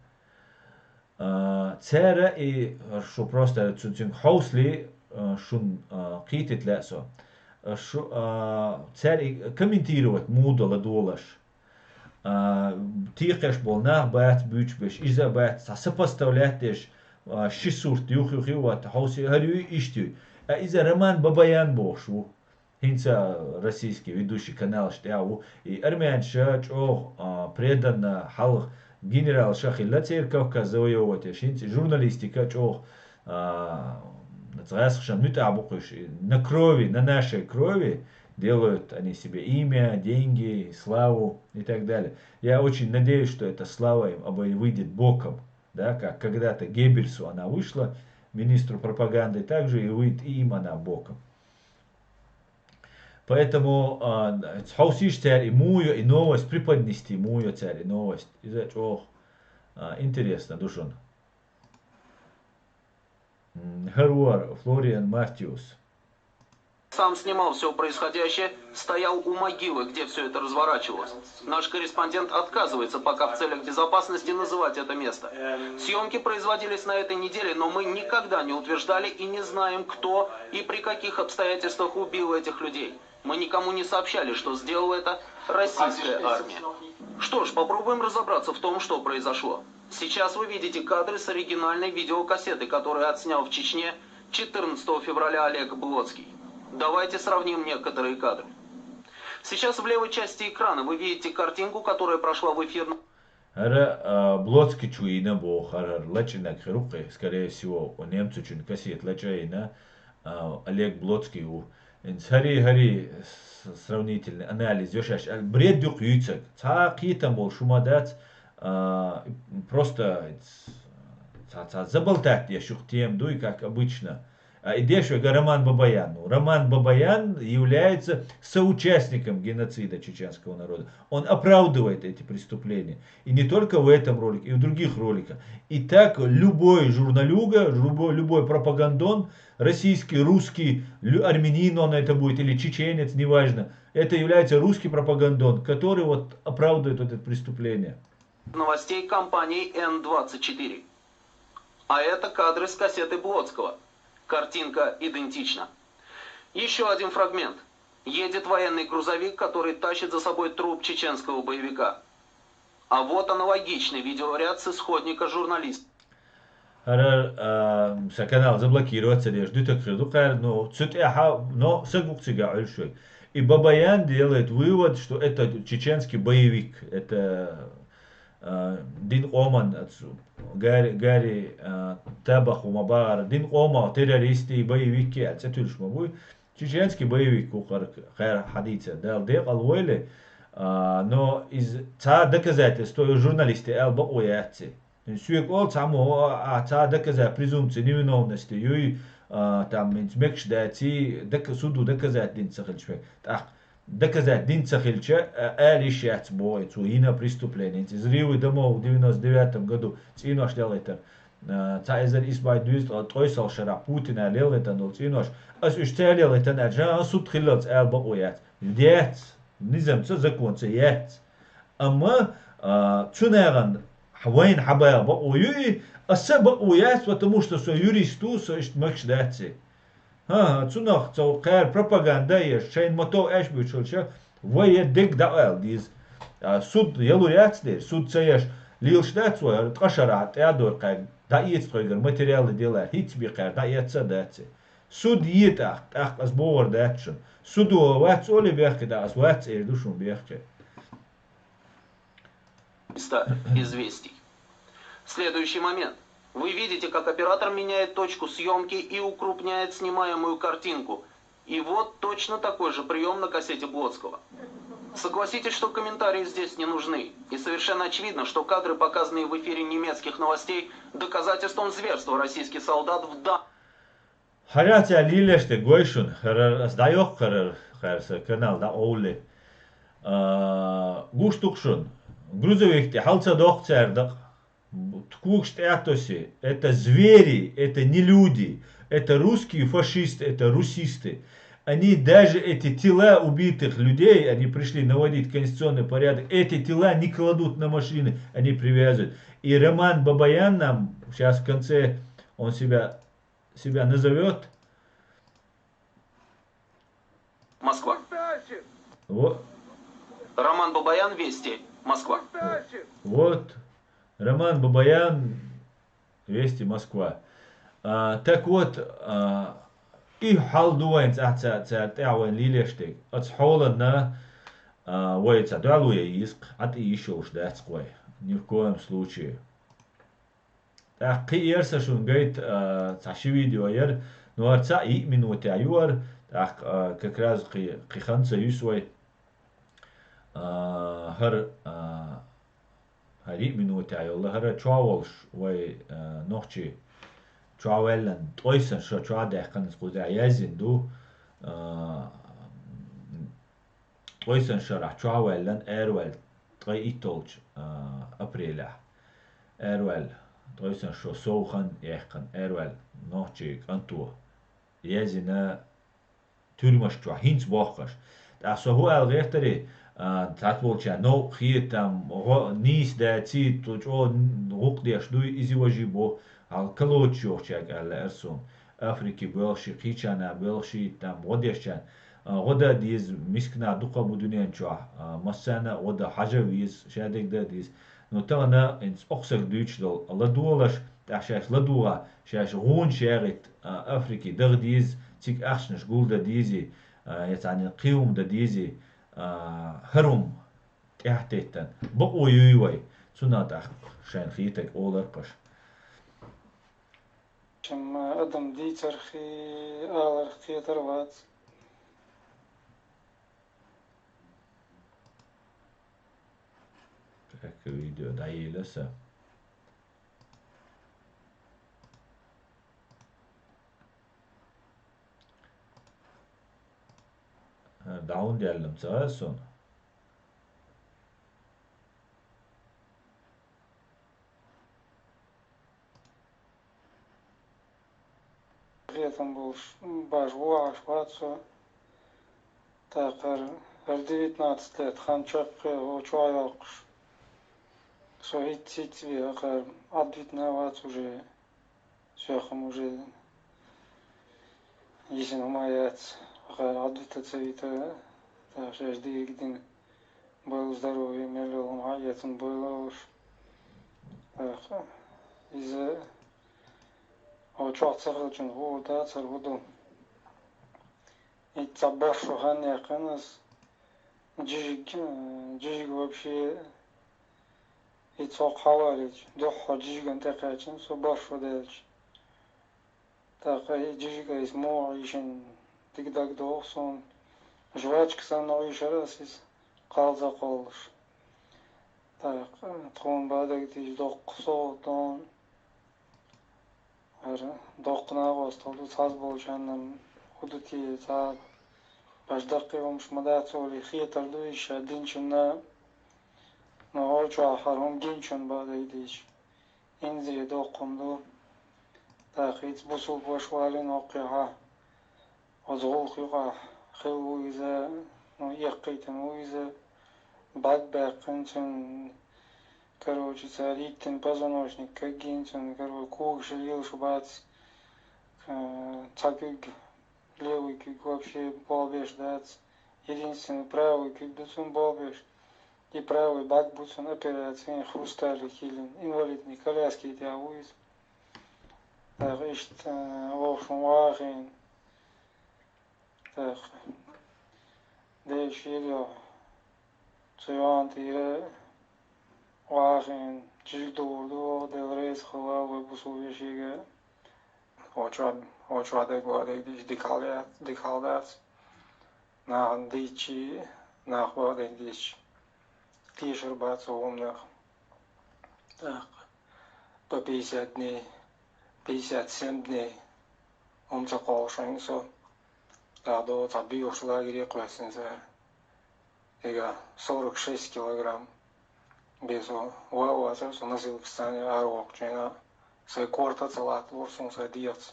А, цара и шу просто цу-, цуьнга хьовсале, а, шун, а, кхетийта лаьа со. А, шу, а, цара и комментировать муха до ладогӀалаш. А, текхеш болу нах бац буьйцуш беш, иза а бац, цхьа сопоставлять деш, а, ши сурт юх-юх ю, вот, хьовсий, хӀара юй, иштта юй. А иза Роман Бабаян бохуш ву. ХӀинца российский ведущий каналаш тӀехь ву. И армянаш чӀогӀа, а, преданно хьалха генералаш хилла церан Кавказ завоевывать еш. ХӀинца журналистика чӀогӀа, а, гӀаьскхашна муьтӀахь бу кхуьш. На крови, на нашей крови делают они себе имя, деньги, славу и так далее. Я очень надеюсь, что эта слава им обой-, выйдет боком. Да, как когда-то Геббельсу она вышла, министру пропаганды, также и выйдет и им она боком. Поэтому, а, хьовсийша цара и муй, и новость преподнести, муй цара и новость. Иза чӀоагӀа, а, интересно ду шуна. М, Хервар Флориан Мартиус. Сам снимал все происходящее, стоял у могилы, где все это разворачивалось. Наш корреспондент отказывается пока в целях безопасности называть это место. Съемки производились на этой неделе, но мы никогда не утверждали и не знаем, кто и при каких обстоятельствах убил этих людей. Мы никому не сообщали, что сделала это российская армия. Что ж, попробуем разобраться в том, что произошло. Сейчас вы видите кадры с оригинальной видеокассеты, которую отснял в Чечне четырнадцатого февраля Олег Блоцкий. Давайте сравним некоторые кадры. Сейчас в левой части экрана вы видите картинку, которая прошла в эфирном ХӀара, а, Блоцкий чу йина боху хӀара, хӀара лачкъинарг хир ву-кх, скорее всего, немцочун кассета лачкъийна, а, Олег Блоцкий ву. ХӀинца хӀара, хӀара с-, сравнительный анализ йо шаьш аьлла, бред ю-кх юьйцург. Цхьа кхетам болуш хӀума дац, а, просто цхьа, цхьа заболтать деш ю-кх тема дуй, как обычно. А и деш вега Роман Бабаян. Ну, Роман Бабаян является соучастником геноцида чеченского народа. Он оправдывает эти преступления. И не только в этом ролике, и в других роликах. И так любой журналюга, любой, любой пропагандон, российский, русский, лю-, армянин он это будет, или чеченец, неважно, это является русский пропагандон, который вот оправдывает вот это преступление. Новостей компании Н двадцать четыре. А это кадры с кассеты Блоцкого. Картинка идентична. Еще один фрагмент. Едет военный грузовик, который тащит за собой труп чеченского боевика. А вот аналогичный видеоряд с исходника журналист. ХӀара, а, сан канал заблокировать ца деш дуьтург хир ду-кх хӀара, но цу тӀехьа, но са гух цига Ӏуьллуш вега. И Бабаян делает вывод, что это чеченский боевик, это, а, дин къоман ацу, гари, гари, а, табаху ма багӀара, дин къоман террористы, боевики а цӀе туьллуш ма буй. Чеченский боевик ву хӀара, хӀара хьадийцар, Дала декъал войла, а, но иза цхьа доказательство журналисте аьлла бакъо яц. Соьга олу цхьаммо, а, цхьа доказа-, презумпция невиновности юй, а, там, хӀинца мегаш даций, дока-, суду доказать дина ца хилча мега. ТӀаккха доказать дина ца хилча, а, ала йиш яц боху цо йина преступление. ХӀинца иза Рилы Дамов девяносто девятом году цӀенош делхийтар. А, цхьа эзар исс бӀе дезткъе ткъойсалгӀа шарахь Путина лелхийтина долу цӀенош. Аса уьш ца лелхийтина аьлча, а, суд хиллалц ала бакъо яц. Яц. Низамца, законца яц. Амма, а, цу нахана хьа-, вайна хьабаха бакъо ю и, аса бакъо яц, потому что со юрист ву, со иштта мегаш дац и. ХӀан-хӀа, цунах цо кхара пропаганда а еш, шайна мотов аьш буьйцуш хилча, вай я дерг дӀа а аьлла деза. А, суд ялур яц дера, суд ца еш, лелаш дац вай, хӀара ткъа шарахь тӀе а дора кхаьрга, дӀаэца тхойгара материал а дела, хӀинца бен кхаьрга дӀаэцна а дац и. Суд е тӀаккха, тӀаккха аса бохур дац шуна. Судо вац олий бехке, тӀаккха аса вац эр ду шуна бехке. Места известий. Следующий момент. Вы видите, как оператор меняет точку съемки и укрупняет снимаемую картинку. И вот точно такой же прием на кассете Блоцкого. Согласитесь, что комментарии здесь не нужны. И совершенно очевидно, что кадры, показанные в эфире немецких новостей, доказательством зверства российских солдат в данном ХӀара цара лелаш дерг гой шуна, хӀара аса дӀайоккху хӀара, хӀара сан канал дӀакъовлале. А, гуш ду-кх шуна, грузовик тӀе хьал ца доккху цара дакъа. Когаш тӀе а тосий, это звери, это не люди, это русские фашисты, это русисты. Они даже эти тела убитых людей, они пришли наводить конституционный порядок, эти тела не кладут на машины, они привязывают. И Роман Бабаян нам сейчас в конце, он себя, себя назовет. Москва. Вот. Роман Бабаян, Вести, Москва. Вот. Роман Бабаян, Вести, Москва. А, так вот, а, и хьал ду вайн цӀа-, цӀа-, цара тӀехь вайн лелаш дерг. Оцу хьоланна, а, вай цхьа дуьхьало ян йийза-кх, Ӏад и йиш йолуш дац-кх вай. Ни в коем случае. ТӀаккха кхин а яра сан шуна гайта, а, цхьа ши видео яра, но хӀара цхьаъ йиъ минутехь ю хӀара, тӀаккха, а, как раз кхин, кхин хан ца юьсу вай. А, хӀара, а, хӀара йиъ минутехь йолу, хӀара чохь волуш вай, а, нохчий чохь ваьллан, ткъойсанна шо чохь даьккхина, кхузахь яздина ду, а, ткъойсан шарахь чохь а ваьллан, араваьлла ткъе иттолчу, а, апрелехь. Араваьлла, ткъойсан шо сов хан яьккхина, араваьлла нохчийн кӀанто. Езина туьрмаш чохь, хӀинца бохкуш. ТӀаккха со хӀун аьлла гӀертарий, а, цхьацца болчарна новкъа хетам, гӀо-, нийса даций, ту чӀогӀа гӀукъ деш дуй, иза важий бу, хьал калочаш йохчаьрга аьлла лаьара суна. Африки боьлхуш, кхечарна боьлхуш, там гӀо дешчарна, а, гӀо дан деза, мискина дукха бу дуьнен чохь, а, массарна а гӀо дан хьажа веза, шадерг дан деза. Ну, тахана хӀинца окху сага дуьйцуш долу ладогӀалаш, тӀаккха шаьш ладогӀа, шаьш гӀунаш яхӀитта, а, Африке даха деза, цига ахчанаш гулдан дезий, а, я цхьанна кхин хӀума дан дезий, а, хӀара хӀума тӀаьхьатеттан. Бакъо юй вай, цунах тӀаккха шайна хетарг олар кхаша. Шимма адам дийцархий, аларх кхетар вац. Тхаька видео дӀаелла сан. ДӀа хӀунда яьлла-м ца хаьа суна? Кхетам болуш, баш вогӀуш вац со. ТӀаккха хӀара девятнадцать лет хан чаккхе а чохь йоккхуш. Со хӀинцца-хӀинцца бен хӀара Ӏадвитина вац уже. Соьх-м уже йисина хӀума яц, хӀара Ӏадвита ца вита, тӀаккха шаьш дийриг дина. Бойла здоровье, мел йолу хӀума хьаэцна бойла олуш. ТӀаккха иза хьо чохь ца хилчун хуур дацара хӀун ду. Итт цхьа баш шо хан яьккхина ас. Жижиг, жижиг вообще и цхьа хьавалийча, дуьххьара жижиган тӀекхаьчна со баш шо даьлча. ТӀаккха и жижиг айса муха Ӏийшина дика дагадогӀу суна. Жвачка санна Ӏуьйшура ас иза, кхалза кхоллуш. ТӀаккха тхуна бан дагадийча доккха совгӀат ду хьуна. ХӀара доккха накъосталла ду, цхьацца болчарна хӀун ду те, цхьа баш даккхий хӀумаш ма дац олий хетар ду иза ша динчунна. Но хьо чохь хӀара хӀума гинчунна бан дагадийча. Инзаре доккха хӀума ду. ТӀаккха хӀинца бусулба ваша валийна воккхахь, оцу гӀуллакх юкъахь хилла ву иза, ну, эккхийтина ву иза, бӀаьрг баьккхина цуьнан, короче, цара йиттина позвоночник кагйина цуьнан, короче, когаш лелаш бац, э, цхьа куьг, левый куьг вообще болх беш дац, единственный правый куьг ду цуьнан болх беш. И правый бӀаьрг бу цуьнан операци, хрусталик йиллина, инвалидный коляски тӀехь ву иза. ТӀаккха иштта, э, вовшахь вахийна. ТӀаккха Делан шен йохь, цу йоьхна тӀера вахийна, чуьра духур ду, Дела реза хуьлда вай бусулба вешега. Хьо чохь, хьо чохь дерг ван дерг дийча дика хьал яц, дика хьал дац. Нахана дийцча, нах бан дерг дийцча, тешар бац цу хӀуманах. ТӀаккха до пятьдесят дней, пятьдесят семь дней хӀума ца кхоллушехь со. ТӀаккха до цхьа боьхачу лагере кхоьссина цара. Дика сорок шесть килограмм весу ван вацара со носилкашца цхьаьна аравоккхучу хенахь. Сайн корта а ца латталора суна сайн дегӀаца.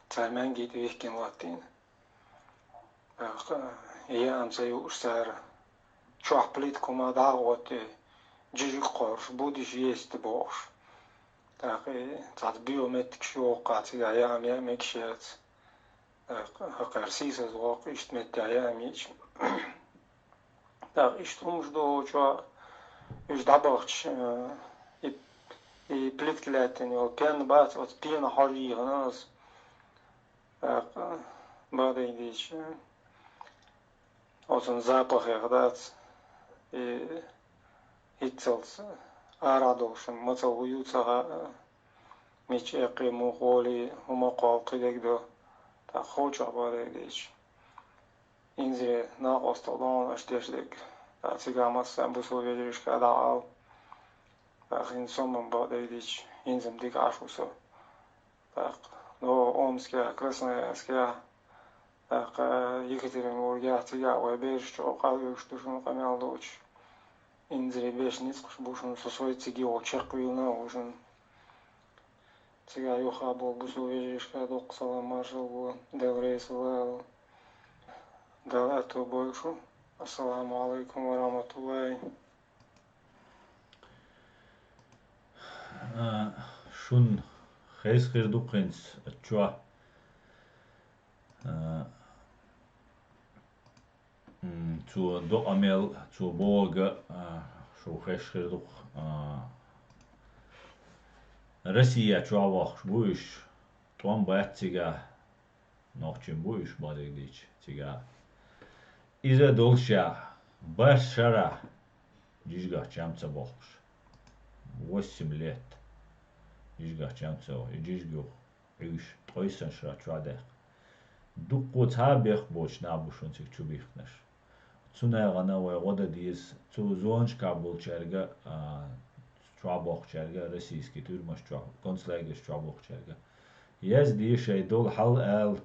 Цара маьнгита вихкина латтийна. ТӀаккха яам ца юуш цара чохь плитка хӀума дӀа а гӀоттий, жижиг кхорш, будешь есть бохуш. ТӀаккха и цхьацца боьха меттигаш ю воккхахь, цигахь яам яа мегаш яц. ТӀаккха хӀокхара сийсаз воккху иштта меттехь яам йиъча. ТӀаккха иштта хӀумаш ду хьо чохь, уьш дӀабахча, э, и, и плитка лаьттина йолу пен бац, оцу пенах хьожа йийхина ас. ТӀаккха бан дерг дийцча, оцунна запахех дац, и хӀинццалц арахь долуш мацалла хӀун ю ца хаьа, мича эккхий, муха волий, хӀума кхолла кхидерг ду, тӀаккха хьо чохь бан дерг дийцча. Инзаре накъосталла ду хьуна аша деш дерг. ТӀаккха цигахь массарна бусулба вежаршка дӀаала. ТӀаккха хӀинца со-м бан дерг дийцча, хӀинца-м дика Ӏаш ву со. ТӀаккха, ну, Омскехь, Красноярскехь, ТӀаккха Екатеринбургехь цигахь вай бераш чӀогӀа къалбевлла ду шуна къамел доцуш. Инзаре бераш ницкъаш бу шуна, со сой цига йогӀу чекхвийна а ву шуна. Цигахь юха болу бусулба вежаршка доккха салам маршалла бу, Дела реза хуьлда. Дала аьтто бойла шу. Ассаламу алайкум ва рахматуллахи. А, шун хеза хир ду хӀинца чохь. А, м, цо до къамел, цо бохург, а, шу хеза хир ду, а, Россия чохь воккхуш бу уьш, тӀом бац цигахь, нохчийн бу уьш базиг дийча цигахь. Иза долуш а, барх шарахь, жижигах чам ца бохкуш. Восемь лет жижигах чам ца бохкуш. И жижиг юха Ӏуьйш, ткъойсанаш шарахь чохь даьккха. Дуккха цхьа а бехк боцуш нах бу шуна цига чу бихкинарш. Цу нахана вай гӀо дан деза, цу зонашкахь болчаьрга, а, чохь боккхучаьрга, российский туьрмаш чохь, концлагераш чохь боккхучаьрга. Язде шайн долу хьал ала,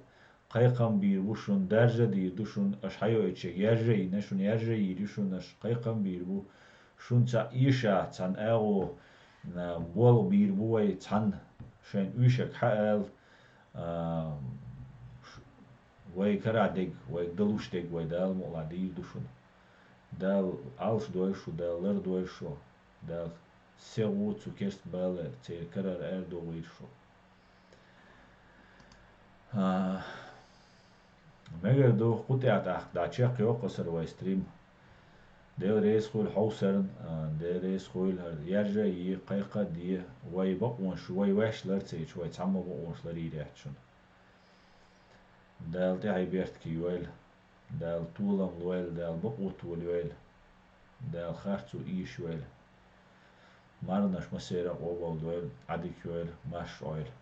кхайкхам бийр бу шуна, даржа дийр ду шуна, аша хьайоуьйтуш ерг яржа йина шуна, яржа йийр ю шуна, аша кхайкхам бийр бу шуна, цхьа эша, цхьана агӀо, а, болх бийр бу вай, цхьана шайн уьйшег хьаала, а, ш-, вай карахь дерг, вайга далуш дерг вай Дала мукъалахь дийр ду шуна. Дала Ӏалаш дойла шу, Дала лар дойла шу, Дала сихо цу керста баларх, церан карара арадохийла шу. А, мегар ду, кху тӀехь тӀаккха дӀа чекхйоккху аса вай стрим. Дела реза хуьлда хьовсарна, а, Дела реза хуьлда хӀара яржа а е, кхайкха а де, вай бакъонаш, вай ваьш лар ца йича, вай цхьамма бакъонаш лар йийр яц шуна. Дала тӀаьхье беркате йойла, Дала толам лойла, Дала бакъо толайойла, Дала харцо ийша йойла. Марханаш массеран а къобалдойла, Ӏадика йойла, марша Ӏойла.